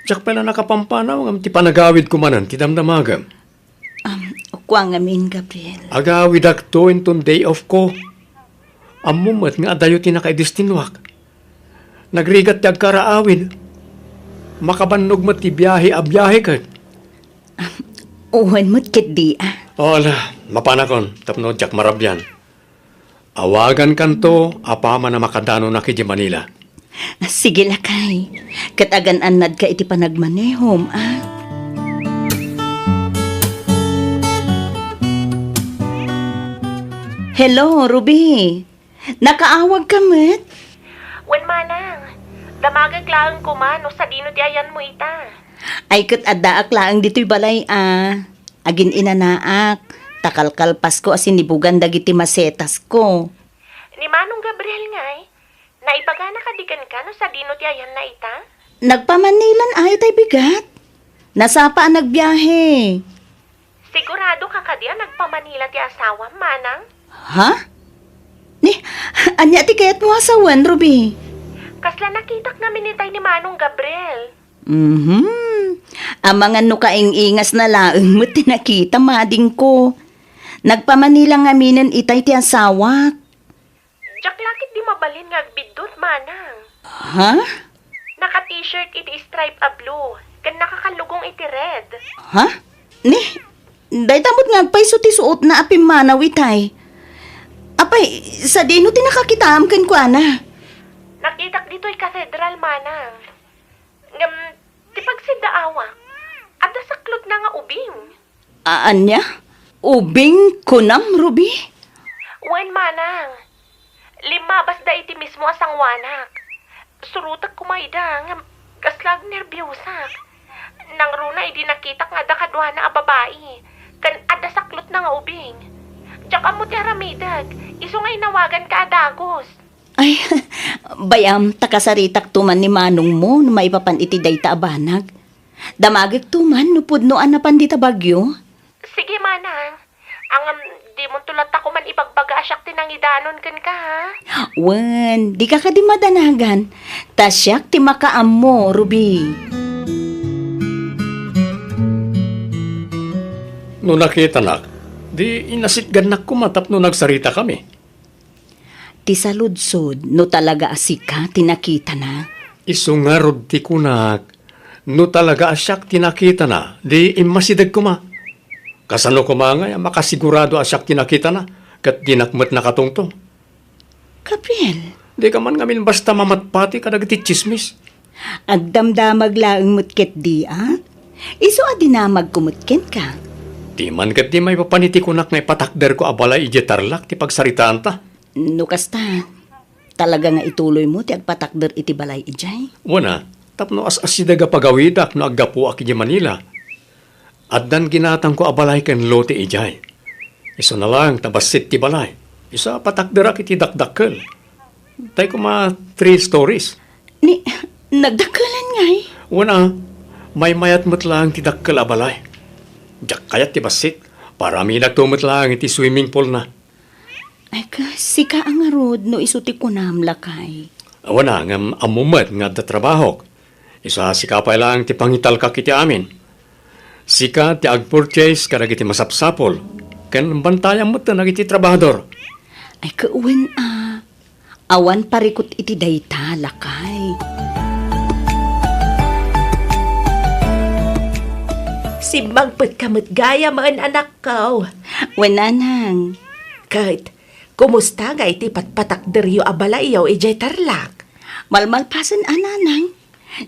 Diak pay la nakapampanaw ngem ti panagawidko manen ti damdamagem. Am, kua ngamin, Gabriel. Agawidakto inton day off ko. Ammom met nga adayo ti nakaidestinuak. Nagrigat ti agkaraawid. Makabannog met ti biahe a biahe ket. Wen met ketdi, a. O, ala, mapanakon tapno diak marabian. Awagankanto apaman a makadanonak idiay Manila. Sige, lakay. Ket agan-annadka iti panagmanehom, a. Hello, Ruby. Nakaawagka met? Wen, manang. Damagek laeng koma no sadino ti ayanmo ita. Ay, ket addaak laeng ditoy balay, a. Agin-inanaak, ta kalkalpasko a sinibugan dagiti masetasko. Ni Manong Gabriel ngay, naibagana kadi kenka no sadino ti ayanna ita? Nagpamanilan aya tay bigat. Nasapa a nagbiahe. Sigurado ka kadi a nagpamanila ti asawam, manang? Ha? Ni, ania ti kayatmo a sawen, Ruby? Kasla nakitak ngamin itay ni Manong Gabriel. Mhm. Amangan no kaing-ingasna laeng met ti nakita, madingko. Nagpamanila ngaminen itay ti asawak. Diak la ketdi mabalin nga agbiddut, manang. Ha? Naka-t-shirt iti stripe a blue, ken nakakallugong iti red. Ha? Ni, dayta met nga agpayso ti suotna a pimmanaw itay. Apay, sadino ti nakakitaam kenkuana? Nakitak ditoy katedral, manang. Ngem, ti pagsiddaawak, adda saklotna nga ubing. A-, ania? Ubing kunam, Ruby? Wen, manang. Limmabasda iti mismo a sangoanak. Surotek koma ida, ngem kasla agnerbiosak. Nangruna idi nakitak nga adda kaduana a babai, ken adda saklotna nga ubing. Diak ammo ti aramidek, isu nga inawaganka a dagus. Ay, bay-am, ta kasaritakto man ni manongmo no maipapan iti dayta a banag. Damagekto man no pudno a napan dita bagyo. Sige, manang. Ngem, dimonto latta koman ibagbaga a siak ti nangidanon kenka, ha? Wen, dika kadi madanagan. Ta siak ti makaammo, Ruby. No nakitanak, di inasitgannak koma tapno nagsaritakami. Ti saludsod, no talaga a sika ti nakitana. Isu ngarud ti kunak, no talaga a siak ti nakitana, di immasideg koma. Kasano koma ngay a makasigurado a siak ti nakitana, ket dinak met nakatungtong? Gabriel. Dika man ngamin basta mamatpati kadagiti tsismis. Agdamdamag laeng met ketdi, a? Isu a dinamagko met kenka. Di man ketdi maipapan iti kunak nga ipatakderko a balay idiay Tarlac ti pagsaritaanta. No kasta, talaga nga ituloymo ti agpatakder iti balay idiay? Wen a, tapno as-asideg a pagawidak no aggapuak idiay Manila. Addan ginatangko a balay ken lote idiay. Isuna laeng ta bassit ti balay. Isu a patakderak iti dakdakkel. Tay koma three stories. Ni, nagdakkelen ngay? Wen a, maymayat met laeng ti dakkel a balay. Diak kayat ti bassit. Paramidakto met laeng iti swimming pool na. Ay, kas, sika a ngarud no isu ti kunam, lakay. Wen a, ngem ammo met nga adda trabahok. Isu a sika pay laeng ti pangitalkak iti amin. Sika ti agpurchase kadagiti masapsapul, ken bantayam met dagiti trabahador. Ay, ket wen a, awan parikut iti dayta, lakay. Simmangpetka met gayamen, anakko. Wen, nanang. Ket, kumusta ngay ti patpatakderyo a balayyo idiay Tarlac? Malmalpasen a, nanang.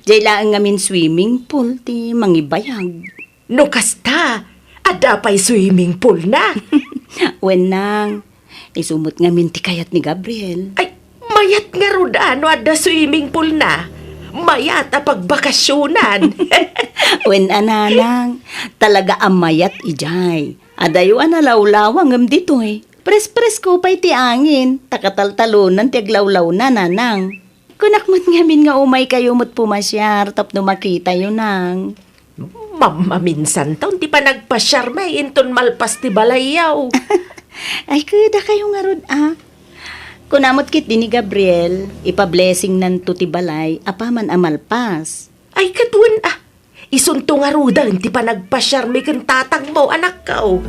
Diay laeng ngamin swimming pool ti mangibayag. No kasta, adda pay swimming pool na? Wen, nang, isu met ngamin ti kayat ni Gabriel. Ay, mayat ngarud a no adda swimming pool na. Mayat a pagbakasionan. Wen a, nanang, talaga a mayat idiay. Adayo a nalawlawa ngem ditoy. Pres-presko pay ti angin, ta kataltalonan ti aglawlawna, nanang. Kunak met ngamin nga umaykayo met pumasiar tapno makitayo, nang. Mammaminsanton ti panagpasiarmi inton malpas ti balayyo. Ay, ket dakayo ngarud a. Kuna met ketdi ni Gabriel, ipa-blessingnanto ti balay apaman a malpas. Ay, ket wen a. Isunto ngaruden ti panagpasiarmi ken tatangmo, anakko.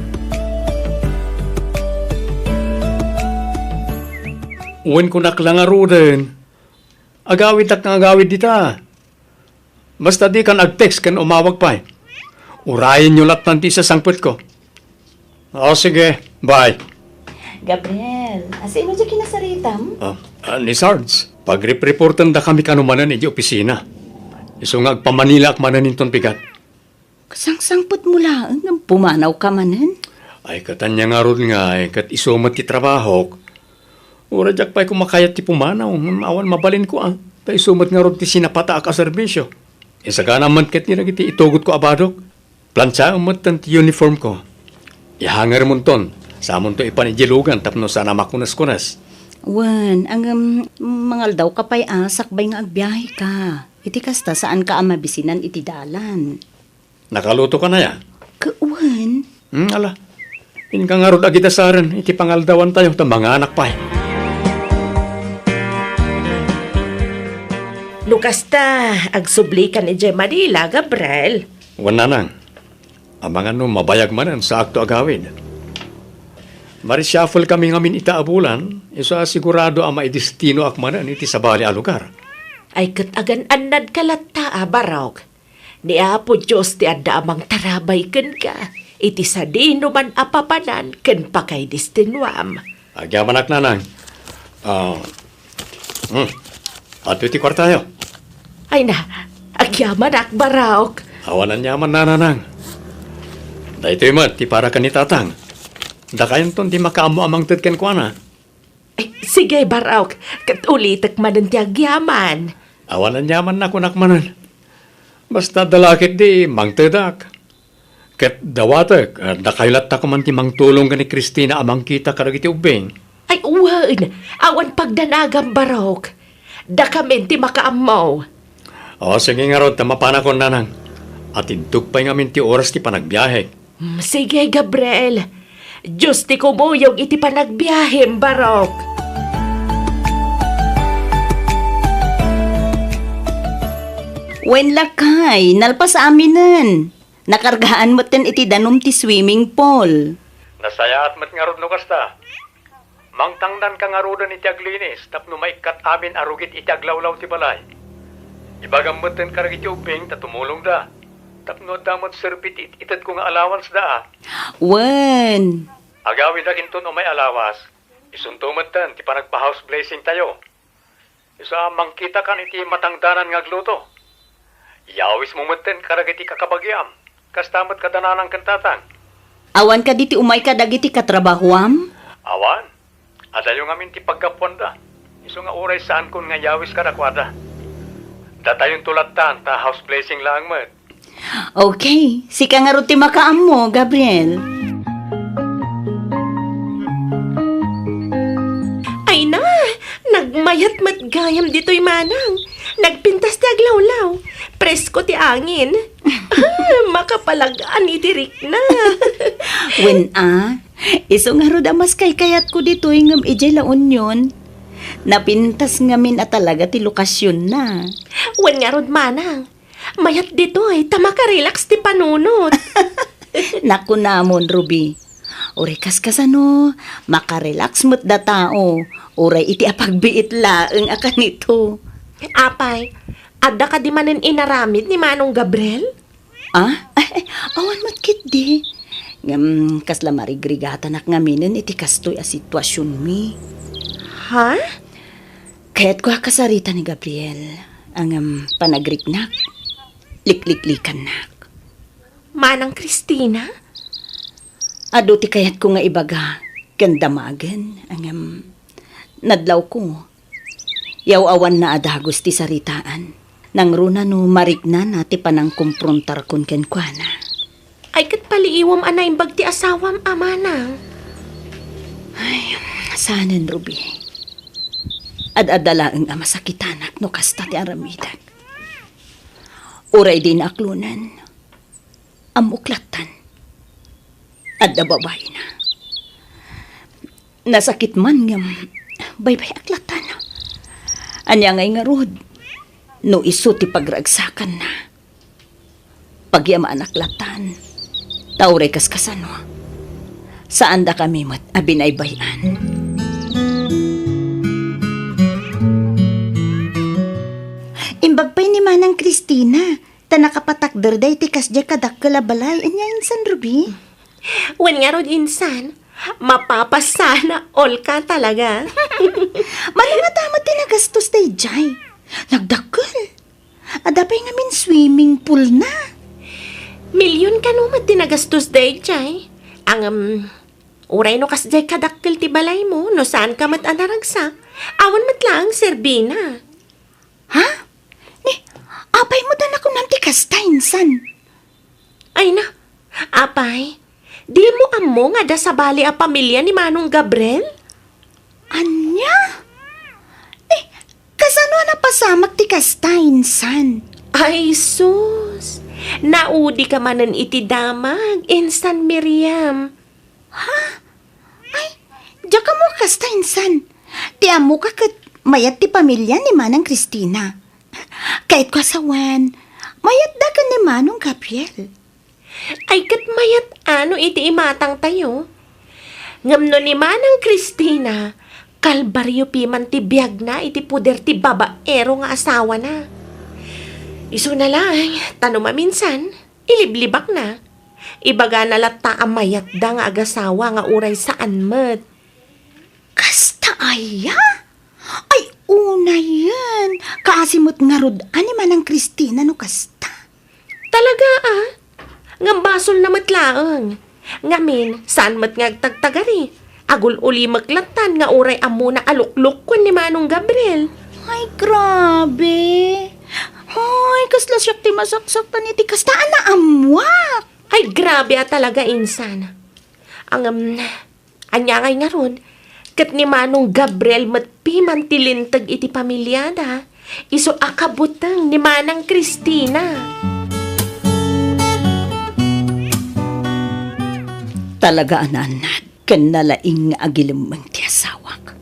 Wen, kunak la ngaruden. Agawidak nga agawid dita. Basta dikan ag-text ken umawag pay. Urayenyo lattan ti isasangpetko. O, sige. Bye. Gabriel, asino ti kinasaritam? Ah, ah, ni Sarge, pagripreportendakami kano manen idiay opisina. Isu nga agpamanilaak manen inton bigat. Kasangsangpetmo laeng ngem pumanawka manen? Ay, ket ania ngarud ngay, ket isu met ti trabahok. Uray diak pay koma kayat ti pumanaw, ngem awan mabalinko a. Ta isu met ngarud ti sinapataak a serbisio. Isagana met ketdi dagiti itugotko a badok. Plansiaem metten ti uniformko. Ihangermonton, samonto ipan idiay lugan tapno saan a makuneskunes. Wen, ngem mangaldawka pay a sakbay nga agbiaheka. Iti kasta, saanka a mabisinan iti dalan. Nakalutokan aya? Ket wen. Hmm, ala. Inka ngarud agidasaren iti pangaldawantayo ta manganak pay. No kasta, agsublikan idiay Manila, Gabriel. Wen, nanang. Amangan no mabayag manen, saakto agawid. Marishuffle kami ngamin ita a bulan, isu a sigurado a maidestinoak manen iti sabali a lugar. Ay, ket agan-annadka latta a, Barok. Ni Apo Dios ti adda a mangtarabay kenka iti sadinoman a papanan ken pakaidestinoam. Agyamanak, nanang. Ah, hmm. Adtoy ti kuartayo. Ay na, agyamanak, Barok. Awan aniaman, nanang. Daytoy met ti para ken ni tatang. Dakayonton ti makaammo a mangted kenkuana. Sige, Barok, ket ulitek manen ti agyaman. Awan aniamanna, kunak manen. Basta adda la ketdi, mangtedak. Ket dawatek, ah, dakayo latta koma ti mangtulong ken ni Cristina a mangkita kadagiti ubbing. Ay, wen, awan pagdanagam, Barok. Dakamin ti makaammo. O, sige ngarud, ta mapanakon, nanang. At intok pay ngamin ti oras ti panagbiahek. Mm, sige, Gabriel. Dios ti kumuyog iti panagbiahem, Barok. Wen, lakay, nalpas aminen. Nakargaan metten iti danum ti swimming pool. Nasayaat met ngarud no kasta. Mangtangdanka ngaruden iti aglinis tapno maikkat amin a rugit iti aglawlaw ti balay. Ibagam metten kadagiti ubbing ta tumulongda. Tapno adda met serbi ti it-itedko nga allowance da, a. Wen. Agawidak inton umay a lawas. Isunto metten ti panagpa-house blessing tayo. Isu a mangkitakan iti matangdanan nga agluto. Yawismo metten kadagiti kakabagiam. Kasta met kada nanang ken tatang. Awan kadi ti umay kadagiti katrabahoam? Awan. Adayo ngamin ti paggapuanda. Isu nga uray saankon nga yawis kadakuada. Datayonto lattan ta house blessing laeng met. Okay, sika ngarud ti makaammo, Gabriel. Ay na, nagmayat met gayam ditoy, manang. Nagpintas ti aglawlaw. Presko ti angin. Ah, makapalag-an iti rikna. Wen a, isu ngarud a mas kaykayatko ditoy ngem idiay La Union. Napintas ngamin a talaga ti lokasionna. Wen ngarud, manang. Mayat ditoy ta makarelax ti panunot. Nakunamon, Ruby. Uray kaskasano, makarelax met da tao, uray iti apagbiit laeng a kanito. Apay, adda kadi manen inaramid ni Manong Gabriel? Ah? Awan met ketdi. Ngem, kasla marigrigatanak ngaminen iti kastoy a situasionmi. Ha? Kayatko a kasarita ni Gabriel, ngem panagriknak, likliklikannak. Manang Cristina? Adu ti kayatko nga ibaga ken damagen, ngem nadlawko. Yaw-awanna a dagus ti saritaan. Nangruna no mariknana ti panangkomprontarkon kenkuana. Ay, ket paliiwem a naimbag ti asawam a, manang. Ay, saanen, Ruby. Ad-adda laeng a masakitanak no kasta ti aramidek. Uray di naaklonen, ammok lattan. Adda babaina. Nasakit man ngem baybay-ak lattan. Ania ngay ngarud no isu ti pagragsakanna? Pagyamanak lattan. Ta uray kaskasano, saandakami met a binaybay-an. Imbag pay ni Manang Cristina, ta nakapatakder daytoy kasdiay kadakkel a balay. Ania insan, Ruby? Wen ngarud insan, mapapasana, olka talaga. Mano nga ta met ti nagastos daydiay? Nagdakkel. Adda pay ngamin swimming pool na. Million kano met ti nagastos daydiay. Ngem, uray no kasdiay kadakkel ti balaymo, no saanka met a naragsak, awan met laeng serbina. Ha? Ni, apay met a nakunam ti kasta insan? Ay na, apay, dimo ammo nga adda sabali a pamilia ni Manong Gabriel? Ania? Eh, kasano a napasamak ti kasta insan? Ay, sus! Naudika manen iti damag, insan, Miriam. Ha? Ay, diak ammo kasta insan. Ti ammok a ket mayat ti pamilia ni Manang Cristina. Kayatko a sawen, mayatda ken ni Manong Gabriel. Ay, ket mayat a no iti imatangtayo. Ngem no ni Manang Cristina, kalbario piman ti biagna iti poder ti babaero nga asawana. Isuna laeng, ta no maminsan, iliblibakna. Ibagana latta a mayatda nga agasawa nga uray saan met. Kasta aya? Ay, unayen. Kaasi met ngarud a ni Manang Cristina no kasta. Talaga, a? Ngem basolna met laeng. Ngamin, saan met nga agtagtagari? Agul-ulimek lattan nga uray ammona a luklukkuen ni Manong Gabriel. Ay, grabe. Ay, kasla siak ti masaksaktan iti kasta a naammuak. Ay, grabe a talaga, insan. Ngem, ania ngay ngarud, ket ni Manong Gabriel met piman ti linteg iti pamiliada, isu a kabuteng ni Manang Cristina. Talaga a naannad ken nalaing nga agilemmeng ti asawak.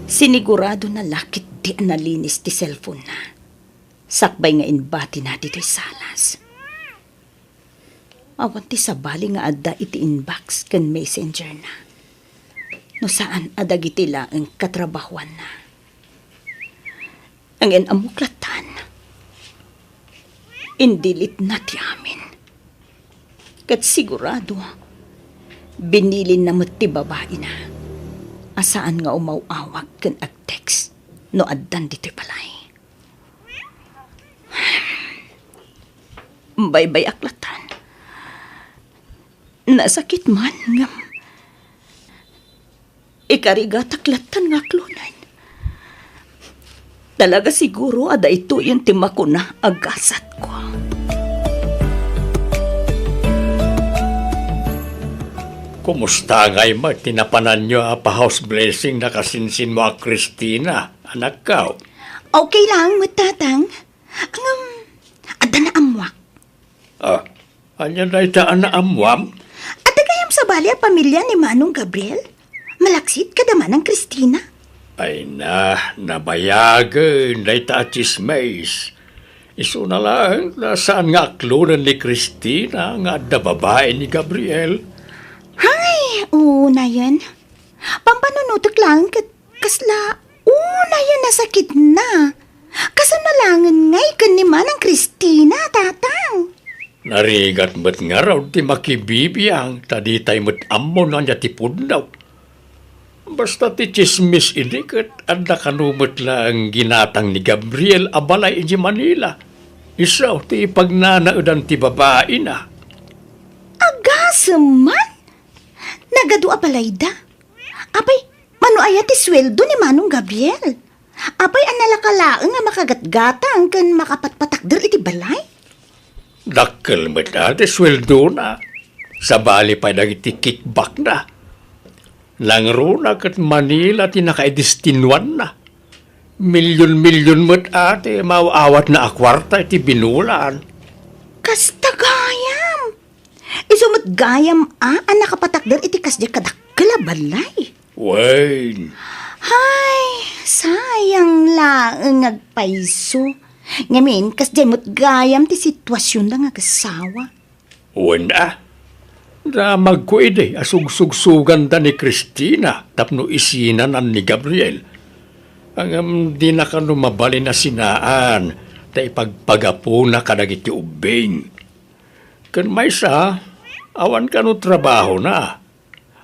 Siniguradona la ketdi a nalinis ti cellphone-na, sakbay nga imbatina ditoy salas. Awan ti sabali nga adda iti inbox ken messenger-na, no saan a dagiti laeng katrabahoanna. Ngem ammok lattan, indelete-na ti amin. Ket sigurado, binilinna met ti babaina a saan nga umaw-awag ken ag-text no addan ditoy balay. Baybay-ak lattan. Nasakit man, ngem ikarigatak lattan nga aklonen. Talaga siguro a daytoyen ti makuna a gasatko. Kumusta ngay met ti napananyo a pa-house blessing nakasinsinmo a Cristina, anakko? Okay lang met, Tatang. Ngem, adda naammuak. Ah, ania dayta a naammuam? Adda gayam sabali a pamilia ni Manong Gabriel? Malaksid kada Manang Cristina? Ay na, nabayagen dayta a tsismis. Isuna laeng ta saan nga aklonen ni Cristina nga adda babai ni Gabriel. Hay, unayen. Pampanunotek laeng ket kasla unayen a sakitna. Kasano laengen ngay ken ni Manang Cristina, Tatang? Narigat met ngarud ti makibibiang ta ditay met ammo no ania ti pudno. Basta ti tsismis idi ket adda kano met laeng ginatang ni Gabriel a balay idiay Manila. Isu ti ipagnanaedan ti babaina. Agasem man! Nagadu a balayda. Apay, mano aya ti sueldo ni Manong Gabriel? Apay a nalaka laeng a makagatgatang ken makapatpatakder iti balay? Dakkel met a ti sueldona. Sabali pay dagiti kickbackna. Nangruna ket Manila ti nakaidestinuanna. Milyon-milyon met a ti maaw-awatna a kuarta iti binulan. Kasta gayam. Isu met gayam a, a nakapatakder iti kasdiay kadakkel a balay. Wen. Hay, sayang laeng nga agpayso. Ngamin, kasdiay met gayam ti situasionda nga agasawa. Wen a. Damagko idi a sugsugsuganda ni Cristina tapno isinanan ni Gabriel. Ngem dina kano mabalin a sinaan ta ipagpagapuna kadagiti ubbing. Ken maysa, awan kano trabahona.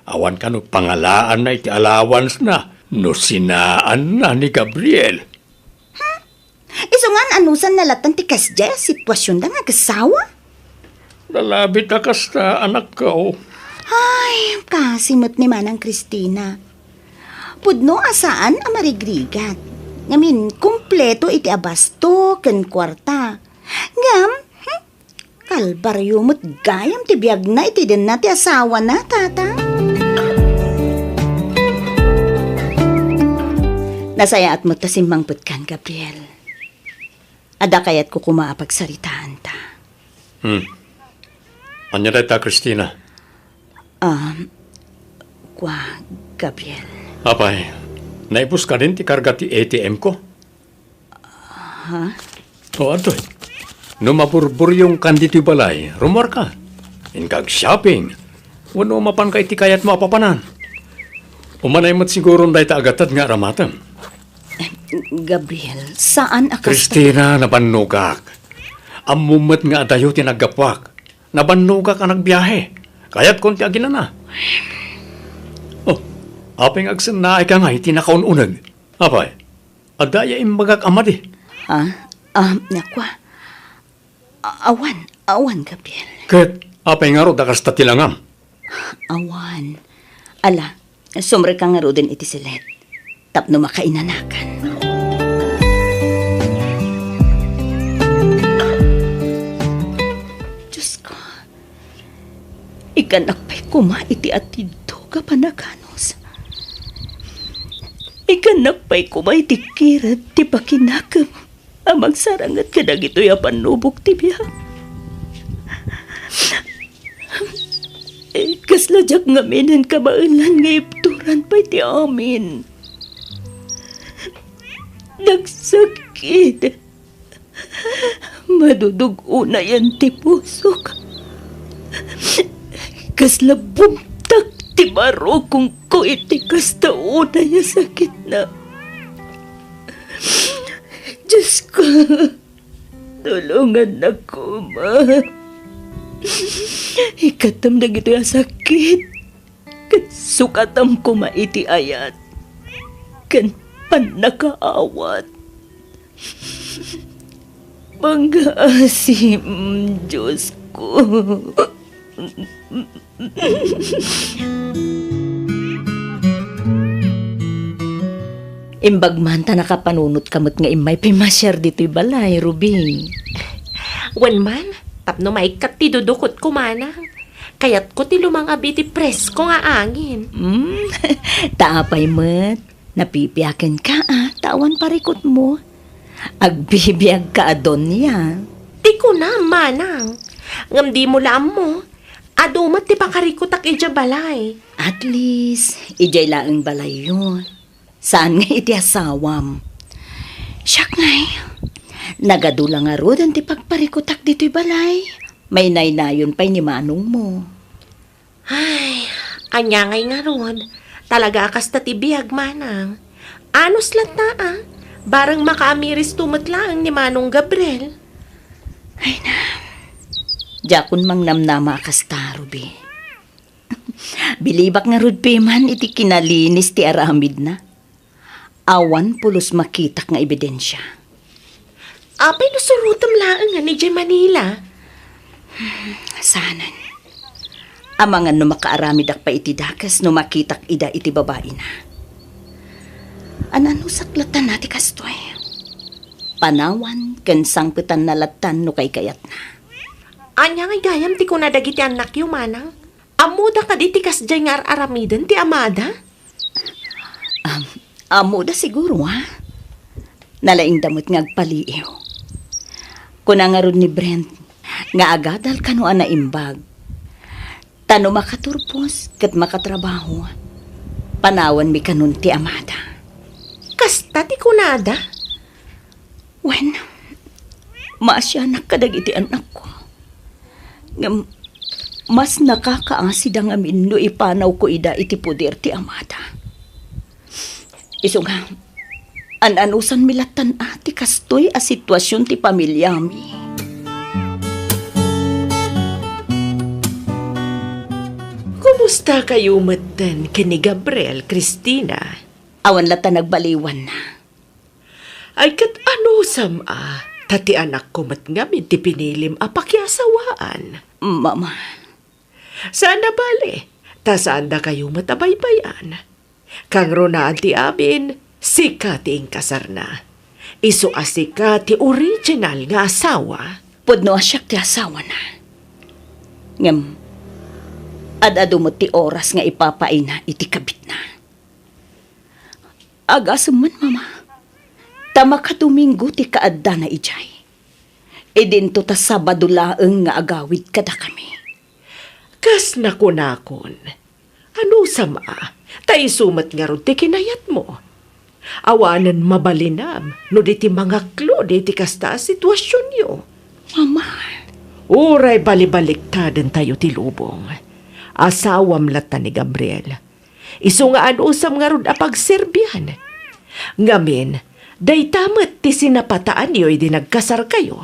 Awan kano pangalaanna iti allowance-na no sinaanna ni Gabriel. Hmm? Isu ngan, anusanna latta ti kasdiay a situasionda nga agasawa? Nalabit a kasta, anakko. Ay, kasi met ni Manang Cristina. Pudno a saan a marigrigat. Ngamin, kompleto iti abasto ken kuarta. Ngem, hmm, kalbario met gayam ti biagna iti denna ti asawana, Tatang. Nasayaat met ta simmangpetkan, Gabriel. Adda kayatko koma a pagsaritaanta. Hmm. Ania dayta, Cristina? Ah, kua, Gabriel. Apay, naibus kadin ti karga ti A T M ko? Ha? O, adtoy. No maburburyongkan ditoy balay, rummuarka. Inka ag-shopping. Wenno mapanka iti kayatmo a papanan. Umanay met siguron dayta a gatad nga aramatem. Eh, Gabriel, saan a kasta. Cristina, nabannogak. Ammom met nga adayo ti naggapuak. Nabannogak a nagbiahe. Kayatkon ti aginana. Oh, apay nga agsennaayka ngay iti nakaun-uneg? Apay, adda aya imbagak a madi? Ha? Ah, nakua. A-, awan, awan, Gabriel. Ket apay ngarud a kasta ti langam? Awan. Ala, sumrek ka ngaruden iti silet tapno makainanakan. Diosko, ikkannak pay koma iti atiddog a panaganus. Ikkannak pay koma iti kirem ti pakinakem a mangsaranget kadagitoy a pannubok ti biag. Kasla diak ngamin kabaelan nga ibturan pay ti amin. Nagsakit. Madudug-unayan ti pusok. Kasla bumtak ti barukongko iti kasta unay a sakitna. Diosko, tulongannak koma. Ikkatem dagitoy a sakit, ket sukatam koma iti ayat ken pannakaawat. Pangaasim, Diosko. Imbag man ta nakapanunotka met nga immay pimasiar ditoy balay, Ruby. Wen man, tapno maikkat ti dudukotko, manang. Kayatko ti lumang-ab iti presko nga angin. Hmm, ta apay met, napipiakenka a, ta awan parikutmo. Agbibiagka a donia. Ti kunam, manang. Ngem dimo la ammo, adu met ti pakarikutak idiay balay. At least, idiay laeng balayyo. Saan nga iti asawam. Siak ngay, nagadu la ngaruden ti pagparikutak ditoy balay. Mainaynayon pay ni manongmo. Ay, ania ngay ngarud? Talaga a kasta ti biag, manang. Anus latta a, bareng makaamiristo met laeng ni Manong Gabriel. Ay na, diakon mangnamnama a kasta, Ruby. Bilibak ngarud piman iti kinalinis ti aramidna. Awan pulos makitak nga ebidensia. Apay no surotem laeng nga idiay Manila? Saanen. Amangan no makaaramidak pay iti dakes no makitak ida iti babaina. An-anusak latta ti kastoy. Panawan ken sangpetanna latta no kaykayatna. Ania ngay gayam ti kuna dagiti annakyo, manang? Ammoda kadi ti kasdiay nga ar-aramiden ti amada? Am-, ammoda siguro, a? Nalaingda met nga agpaliiw. Kuna ngarud ni Brent nga agadal kano a naimbag. Ta no makaturpos ket makatrabaho, panawanmi kanon ti amada. Kasta ti kunada? Wen, maasianak kadagiti annakko. Ngem, mas nakakaasida ngamin no ipanawko ida iti poder ti amada. Isu nga, an-anusanmi lattan a ti kastoy a situasion ti pamiliami. Kumusta kayo metten ken ni Gabriel, Christina? Awan latta nagbaliwanna. Ay, ket anusam a, ta ti anakko met ngamin ti pinilim a pakiasawaan. Mama. Saan a bale, ta saandakayo met a baybay-an. Kangrunaan ti amin, sika ti inkasarna. Isu a sika ti original nga asawa. Pudno a siak ti asawana. Ngem, ad-adu met ti oras nga ipapaina iti kabitna. Agasem man, Mama, ta makadomingo ti kaaddana idiay. Idinto ta Sabado laeng nga agawid kadakami. Kas nakunakon, anusam a, ta isu met ngarud ti kinayatmo. Awanen mabalinam no di ti mangaklod iti kasta a situasionyo. Mama. Uray balibaliktaden tayo ti lubong. Asawam latta ni Gabriel. Isu nga anusam ngarud a pagserbian. Ngamin, dayta met ti sinapataanyo idi nagkasarkayo.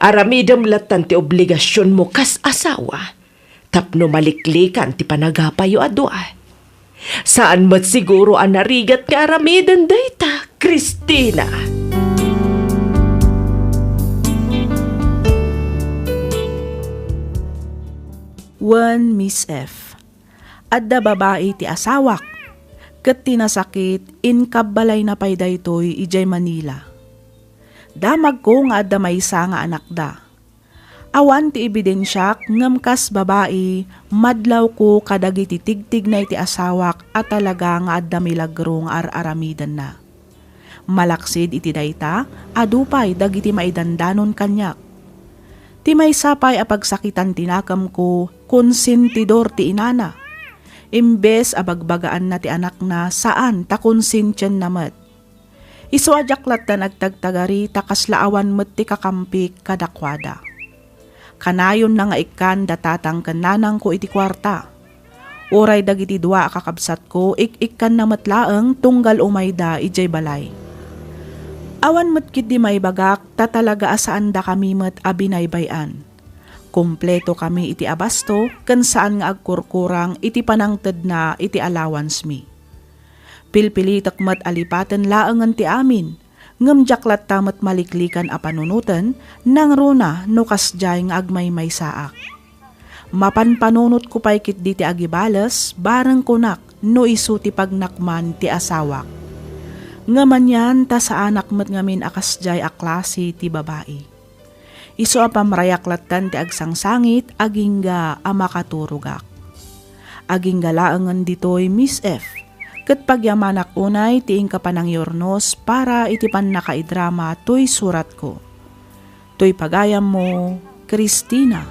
Aramidem lattan ti obligasionmo kas asawa, tapno maliklikan ti panagapayo a dua. Saan met siguro a narigat nga aramiden dayta, Christina. Wen Miss F. Adda babai ti asawak, ket ti nasakit, inkabbalayna pay daytoy idiay Manila. Damagko nga adda maysa nga anakda. Awan ti ebidensiak ngem kas babai, madlawko kadagiti tigtigna iti asawak a talaga nga adda milagro nga ar-aramidenna. Malaksid iti dayta, adu pay dagiti maidandanon kaniak. Ti maysa pay a pagsakitan ti nakemko, konsentidor ti inana. Imbes a bagbagaanna ti anakna, saan ta konsensianna met. Isu a diak latta nagtagtagari ta kasla awan met ti kakampik kadakuada. Kanayonna nga ikkan da tatang ken nanangko iti kuarta. Uray dagiti dua a kakabsatko, ik-ikkanna met laeng tunggal umayda idiay balay. Awan met ketdi maibagak ta talaga a saandakami met a binaybay-an. Kompletokami iti abasto ken saan nga agkurkurang iti panangtedna iti allowance-mi. Pilpilitek met a lipaten laengen ti amin, ngem diak latta met maliklikan a panunoten, nangruna no kasdiay nga agmaymaysaak. Mapanpanunotko pay ketdi ti agibales, bareng kunak no isu ti pagnakman ti asawak. Ngem anian ta saanak met ngamin a kasdiay a klase ti babai. Isu a pamrayak lattan ti agsangsangit, agingga a makaturogak. Agingga laengen ditoy, Miss F, ket pagyamanak unay ti inka panangyurnos para iti pannakaidrama toy suratko. Toy pagayammo, Christina.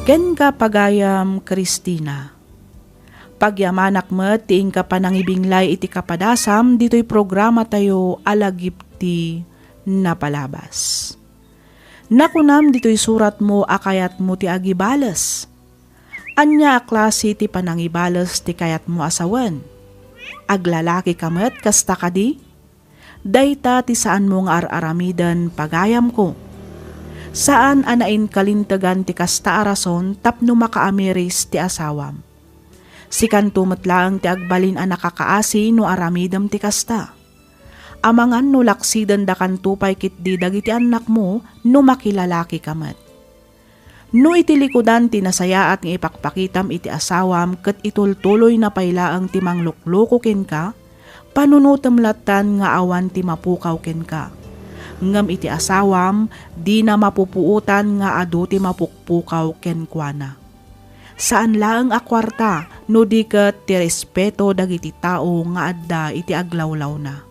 Kenka, pagayam Christina. Pagyamanak met ti inka panangibinglay iti kapadasam ditoy programatayo a Lagip ti Napalabas. Nakunam ditoy suratmo a kayatmo ti agibales. Ania a klase ti panangibales ti kayatmo a sawen? Aglalakika met kasta kadi? Dayta ti saanmo nga ar-aramiden, pagayamko. Saan a nainkalintegan ti kasta a rason tapno makaamiris ti asawam. Sikanto met laeng ti agbalin a nakakaasi no aramidem ti kasta. Amangan no laksidendakanto pay ketdi dagiti annakmo no makilalakika met. No iti likudan ti nasayaat nga ipakpakitam iti asawam ket itultuloyna pay laeng ti manglukloko kenka, panunotem lattan nga awan ti mapukaw kenka. Ngem iti asawam, dina mapupuotan nga adu ti mapukpukaw kenkuana. Saan laeng a kuarta no di ket ti respeto dagiti tao nga adda iti aglawlawna.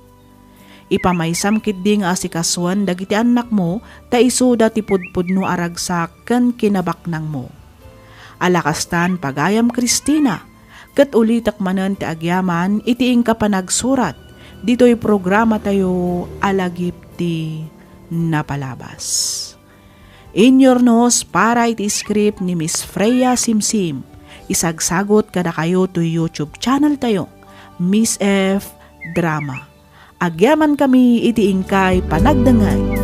Ipamaysam ketdi nga asikasuen dagiti annakmo ta isuda ti pudpudno a ragsak ken kinabaknangmo. Ala kastan, pagayam Christina, ket ulitek manen ti agyaman iti inka panagsurat ditoy programatayo a Lagip ti Napalabas. Inyurnos para iti script ni Miss Freya Simsim. Isagsagot kadakayo toy YouTube channel tayo, Miss F Drama. Agyamankami iti inkay panagdengngeg.